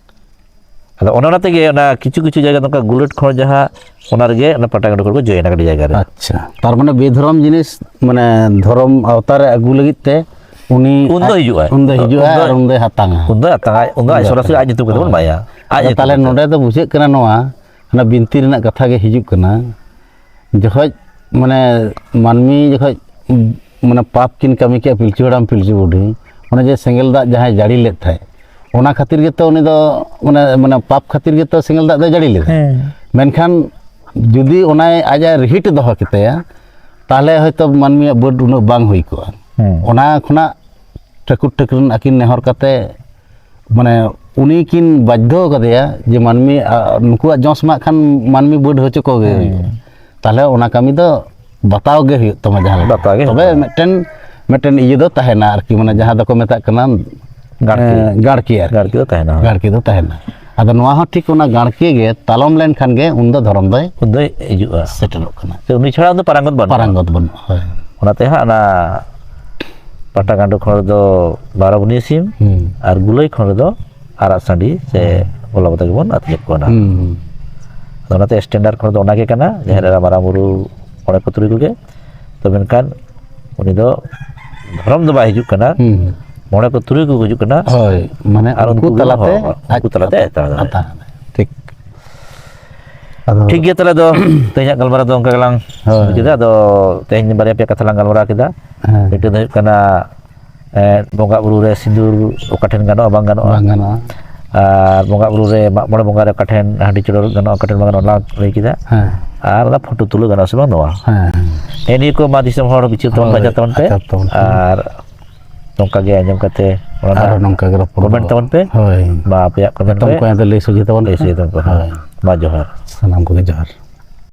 ᱟᱫᱚ ᱚᱱᱮ ᱚᱱᱟ ᱛᱮᱜᱮ ᱚᱱᱟ ᱠᱤᱪᱷᱩ ᱠᱤᱪᱷᱩ ᱡᱟᱭᱜᱟ ᱱᱚᱝᱠᱟ ᱜᱩᱞᱟᱹᱴ ᱠᱷᱚᱱ ᱡᱟᱦᱟᱸ, ᱚᱱᱟ ᱨᱮᱜᱮ ᱚᱱᱟ ᱯᱟᱴᱟᱜᱟᱸᱰᱳ ᱠᱷᱚᱱ ᱠᱚ join ᱟᱠᱟᱱᱟ ᱟᱹᱰᱤ ᱡᱟᱭᱜᱟ ᱨᱮ᱾ ᱟᱪᱪᱷᱟ, ᱛᱟᱨ ᱢᱟᱱᱮ ᱵᱮᱫᱷᱚᱨᱚᱢ ᱡᱤᱱᱤᱥ, ᱢᱟᱱᱮ, ᱫᱷᱚᱨᱚᱢ ᱟᱣᱛᱟ ᱨᱮ ᱟᱹᱜᱩ ᱞᱟᱹᱜᱤᱫ ᱛᱮ ᱩᱱᱤ ᱩᱱ ᱫᱚ ᱟᱡ, ᱦᱤᱡᱩᱜᱼᱟᱭ᱾ ᱩᱱ ᱫᱚ ᱦᱤᱡᱩᱜᱼᱟ ᱩᱱ ᱫᱚ, ᱟᱨ ᱩᱱ ᱫᱚᱭ ᱦᱟᱛᱟᱝᱟ᱾ ᱩᱱ ᱫᱚᱭ ᱦᱟᱛᱟᱝᱟ, ᱩᱱ ᱫᱚ ᱟᱡ ᱩᱱ ᱫᱚᱭ ᱥᱚᱨᱟᱥᱚᱨᱤ ᱦᱟᱛᱟᱝᱟ᱾ ᱟᱡ ᱧᱩᱛᱩᱢ ᱠᱟᱛᱮ ᱵᱚᱱ ᱦᱳᱭ᱾ ᱮᱢᱟᱭᱟ᱾ ᱟᱡ ᱟᱫᱚ ᱧᱩᱛᱩᱢ ᱛᱟᱦᱞᱮ ᱠᱟᱛᱮ᱾ ᱱᱚᱰᱮ ᱫᱚ ᱵᱩᱡᱷᱟᱹᱜ ᱠᱟᱱᱟ ᱱᱚᱣᱟ, ᱚᱱᱟ ᱵᱤᱱᱛᱤ ᱨᱮᱱᱟᱜ ᱠᱟᱛᱷᱟ ᱜᱮ ᱦᱤᱡᱩᱜ ᱠᱟᱱᱟ᱾ ᱡᱚᱠᱷᱚᱡ, ᱢᱟᱱᱮ, ᱢᱟᱹᱱᱢᱤ ᱡᱚᱠᱷᱚᱡ, ᱢᱟᱱᱮ, ᱯᱟᱯ ᱠᱤᱱ ᱠᱟᱹᱢᱤ ᱠᱮᱜᱼᱟ ᱯᱤᱞᱪᱩ ᱦᱟᱲᱟᱢ ᱯᱤᱞᱪᱩ ᱵᱩᱰᱷᱤ, ᱚᱱᱮ ᱡᱮ ᱥᱮᱸᱜᱮᱞ ᱫᱟᱜ ᱡᱟᱦᱟᱸᱭ ᱡᱟᱹᱲᱤ ᱞᱮᱫ ᱛᱟᱦᱮᱸᱫ, ᱚᱱᱟ ᱠᱷᱟᱹᱛᱤᱨ ᱜᱮᱛᱚ ᱩᱱᱤ ᱫᱚ, ᱢᱟᱱᱮ, ᱢᱟᱱᱮ, ᱯᱟᱯ ᱠᱷᱟᱹᱛᱤᱨ ᱜᱮᱛᱚ ᱥᱮᱸᱜᱮᱞ ᱫᱟᱜ ᱫᱚᱭ ᱡᱟᱹᱲᱤ ᱞᱮᱫᱟ᱾ ᱦᱮᱸ᱾ ᱢᱮᱱᱠᱷᱟᱱ ᱡᱩᱫᱤ ᱚᱱᱟᱭ ᱟᱡ ᱟᱡ ᱨᱤᱦᱤᱴ ᱮ ᱫᱚᱦᱚ ᱠᱮᱛᱟᱭᱟ, ᱛᱟᱦᱞᱮ ᱦᱚᱭᱛᱚ ᱢᱟᱹᱱᱢᱤᱭᱟᱜ ᱵᱟᱹᱰ ᱩᱱᱟᱹᱜ ᱵᱟᱝ ᱦᱩᱭ ᱠᱚᱜᱼᱟ᱾ ᱦᱮᱸ᱾ ᱚᱱᱟ ᱠᱷᱚᱱᱟᱜ ᱴᱷᱟᱹᱠᱩᱨ ᱴᱷᱟᱹᱠᱨᱟᱹᱱ ᱟᱹᱠᱤᱱ ᱱᱮᱦᱚᱨ ᱠᱟᱛᱮ, ᱢᱟᱱᱮ, ᱩᱱᱤ ᱠᱤᱱ ᱵᱟᱫᱽᱫᱷᱚ ᱠᱟᱫᱮᱭᱟ ᱡᱮ ᱢᱟᱹᱱᱢᱤ, ᱟ, ᱱᱩᱠᱩᱣᱟᱜ ᱡᱚᱥ ᱢᱟᱜ ᱠᱷᱟᱱ ᱢᱟᱹᱱᱢᱤ ᱵᱟᱹᱰ ᱦᱚᱪᱚ ᱠᱚᱜᱮ ᱦᱩᱭᱩᱜᱼᱟ᱾ ᱦᱮᱸ᱾ ᱛᱟᱦᱞᱮ ᱚᱱᱟ ᱠᱟᱹᱢᱤ ᱫᱚ ᱵᱟᱛᱟᱣ ᱜᱮ ᱦᱩᱭᱩᱜ ᱛᱟᱢᱟ ᱡᱟᱦᱟᱸ ᱞᱮᱠᱟ᱾ ᱵᱟᱛᱟᱣ ᱜᱮ ᱛᱚᱵᱮ ᱦᱩᱭᱩᱜ ᱛᱟᱢᱟ᱾ ᱢᱤᱫᱴᱮᱱ, ᱢᱤᱫᱴᱮᱱ ᱤᱭᱟᱹ ᱫᱚ ᱛᱟᱦᱮᱱᱟ ᱟᱨᱠᱤ, ᱢᱟᱱᱮ, ᱡᱟᱦᱟᱸ ᱫᱚᱠᱚ ᱢᱮᱛᱟᱜ ᱠᱟᱱᱟ, ᱜᱟᱲᱠᱤ᱾ ᱮᱸ, ᱜᱟᱲᱠᱤ ᱟᱨᱠᱤ᱾ ᱜᱟᱲᱠᱤ ᱫᱚ ᱛᱟᱦᱮᱱᱟ, ᱦᱳᱭ᱾ ᱜᱟᱲᱠᱤ ᱫᱚ ᱛᱟᱦᱮᱱᱟ᱾ ᱟᱫᱚ ᱱᱚᱣᱟ ᱦᱚᱸ ᱴᱷᱤᱠ ᱚᱱᱟ ᱜᱟᱲᱠᱤ ᱜᱮ ᱛᱟᱞᱚᱢ ᱞᱮᱱᱠᱷᱟᱱ ᱜᱮ ᱩᱱ ᱫᱚ ᱫᱷᱚᱨᱚᱢ ᱫᱚᱭ ᱩᱱ ᱫᱚᱭ ᱦᱤᱡᱩᱜᱼᱟ᱾ ᱥᱮᱴᱮᱨᱚᱜ ᱠᱟᱱᱟ᱾ ᱥᱮ ᱩᱱᱤ ᱪᱷᱟᱲᱟ ᱩᱱ ᱫᱚ ᱯᱟᱨᱟᱝᱜᱚᱛ ᱵᱟᱹᱱᱩᱜᱼᱟ᱾ ᱯᱟᱨᱟᱝᱜᱚᱛ ᱵᱟᱹᱱᱩᱜᱼᱟ, ᱦᱳᱭ᱾ ᱚᱱᱟᱛᱮ ᱦᱟᱸᱜ ᱚᱱᱟ ᱯᱟᱴᱟᱜᱟᱸᱰᱳ ᱠᱷᱚᱸᱰ ᱨᱮᱫᱚ ᱵᱟᱨᱚ ᱵᱩᱱᱤᱭᱟᱹ ᱥᱤᱢ, ᱦᱩᱸ᱾ ᱟᱨ ᱜᱩᱞᱟᱹᱭ ᱠᱷᱚᱸᱰ ᱨᱮᱫᱚ ᱟᱨᱟᱜ ᱥᱟᱺᱰᱤ ᱥᱮ ᱦᱩᱸ᱾ ᱜᱚᱞᱟ ᱵᱚᱫᱟ ᱜᱮᱵᱚᱱ ᱟᱹᱛᱤᱧᱮᱫ ᱠᱚᱣᱟ ᱱᱟᱦᱟᱜ᱾ ᱦᱩᱸ, ᱦᱩᱸ᱾ ᱟᱫᱚ ᱚᱱᱟᱛᱮ standard ᱠᱷᱚᱸᱰ ᱫᱚ ᱚᱱᱟ ᱜᱮ ᱠᱟᱱᱟ, ᱡᱟᱦᱮᱨ ᱮᱨᱟ, ᱢᱟᱨᱟᱝ ᱵᱩᱨᱩ, ᱢᱚᱬᱮ ᱠᱚ ᱛᱩᱨᱩᱭ ᱠᱚᱜᱮ᱾ ᱛᱚ ᱢᱮᱱᱠᱷᱟᱱ ᱩᱱᱤ ᱫᱚ ᱫᱷᱚᱨᱚᱢ ᱫᱚ ᱵᱟᱭ ᱦᱤᱡᱩᱜ ᱠᱟᱱᱟ, ᱦᱩᱸ᱾ ᱢᱚᱬᱮ ᱠᱚ ᱛᱩᱨᱩᱭ ᱠᱚ ᱦᱤᱡᱩᱜ ᱠᱟᱱᱟ᱾ ᱦᱳᱭ, ᱢᱟᱱᱮ ᱟᱨ ᱩᱱᱠᱩ ᱩᱱᱠᱩ ᱜᱮ ᱛᱟᱞᱟᱛᱮ ᱦᱚᱲ, ᱩᱱᱠᱩ ᱟᱡ ᱛᱟᱞᱟᱛᱮ ᱟᱡ ᱛᱟᱞᱟᱛᱮ᱾ ᱟᱛᱟᱝ ᱟᱫᱟᱭ᱾ ᱴᱷᱤᱠ᱾ ᱟᱫᱚ ᱴᱷᱤᱠ ᱜᱮᱭᱟ, ᱛᱟᱦᱚᱞᱮ ᱫᱚ ᱛᱮᱦᱮᱧᱟᱜ ᱜᱟᱞᱢᱟᱨᱟᱣ ᱫᱚ ᱚᱱᱠᱟ ᱜᱮᱞᱟᱝ ᱦᱳᱭ᱾ ᱢᱩᱪᱟᱹᱫᱟ᱾ ᱟᱫᱚ ᱛᱮᱦᱮᱧ ᱵᱟᱨᱭᱟ ᱯᱮᱭᱟ ᱠᱟᱛᱷᱟ ᱞᱟᱝ ᱜᱟᱞᱢᱟᱨᱟᱣ ᱠᱮᱫᱟ᱾ ᱦᱮᱸ᱾ ᱢᱤᱫᱴᱮᱱ ᱫᱚ ᱦᱩᱭᱩᱜ ᱠᱟᱱᱟ, ᱮᱸ, ᱵᱚᱸᱜᱟ ᱵᱩᱨᱩ ᱨᱮ ᱥᱤᱸᱫᱩᱨ ᱚᱠᱟ ᱴᱷᱮᱱ ᱜᱟᱱᱚᱜᱼᱟ, ᱵᱟᱝ ᱜᱟᱱᱚᱜᱼᱟ᱾ ᱵᱟᱝ ᱜᱟᱱᱚᱜᱼᱟ᱾ ᱟᱨ ᱵᱚᱸᱜᱟ ᱵᱩᱨᱩ ᱨᱮ ᱢᱟᱜ ᱢᱚᱬᱮ ᱵᱚᱸᱜᱟ ᱨᱮ ᱚᱠᱟ ᱴᱷᱮᱱ ᱦᱟᱺᱰᱤ ᱪᱚᱰᱚᱨ ᱜᱟᱱᱚᱜᱼᱟ, ᱚᱠᱟ ᱴᱷᱮᱱ ᱵᱟᱝ ᱜᱟᱱᱚᱜᱼᱟ, ᱚᱱᱟ ᱞᱟᱝ ᱞᱟᱹᱭ ᱠᱮᱫᱟ᱾ ᱦᱮᱸ᱾ ᱟᱨ ᱚᱱᱟ ᱯᱷᱳᱴᱳ ᱛᱩᱞᱟᱹᱣ ᱜᱟᱱᱚᱜᱼᱟ ᱥᱮ ᱵᱟᱝ ᱱᱚᱣᱟ᱾ ᱦᱮᱸ, ᱦᱮᱸ᱾ ᱱᱮᱜᱼᱮ ᱱᱤᱭᱟᱹ ᱠᱚ ᱢᱟ ᱫᱤᱥᱚᱢ ᱦᱚᱲ ᱵᱤᱪᱟᱹᱨ ᱛᱟᱵᱚᱱ ᱯᱮ, ᱦᱳᱭ, ᱟᱪᱟᱨ ᱛᱟᱵᱚᱱ ᱯᱮ᱾ ᱟᱪᱟᱨ ᱛᱟᱵᱚᱱ ᱯᱮ᱾ ᱟᱨ ᱱᱚᱝᱠᱟ ᱜᱮ ᱟᱸᱡᱚᱢ ᱠᱟᱛᱮ ᱚᱱᱟ ᱟᱨᱦᱚᱸ ᱱᱚᱝᱠᱟ ᱜᱮ ᱨᱚᱯᱚᱲ ᱠᱚᱢᱮᱱᱴ ᱫᱚ᱾ ᱛᱟᱵᱚᱱ ᱯᱮ᱾ ᱦᱳᱭ᱾ ᱢᱟ ᱟᱯᱮᱭᱟᱜ ᱠᱚᱢᱮᱱᱴ ᱮᱛᱚᱢ ᱨᱮ ᱠᱚ ᱞᱟᱹᱭ ᱥᱚᱡᱷᱮ ᱛᱟᱵᱚᱱ ᱞᱟᱹᱭ ᱯᱮ᱾ ᱥᱚᱡᱷᱮ ᱛᱟᱵᱚᱱ ᱯᱮ᱾ ᱦᱳᱭ᱾ ᱢᱟ ᱡᱚᱦᱟᱨ᱾ ᱥᱟᱱᱟᱢ ᱠᱚᱜᱮ ᱡᱚᱦᱟᱨ᱾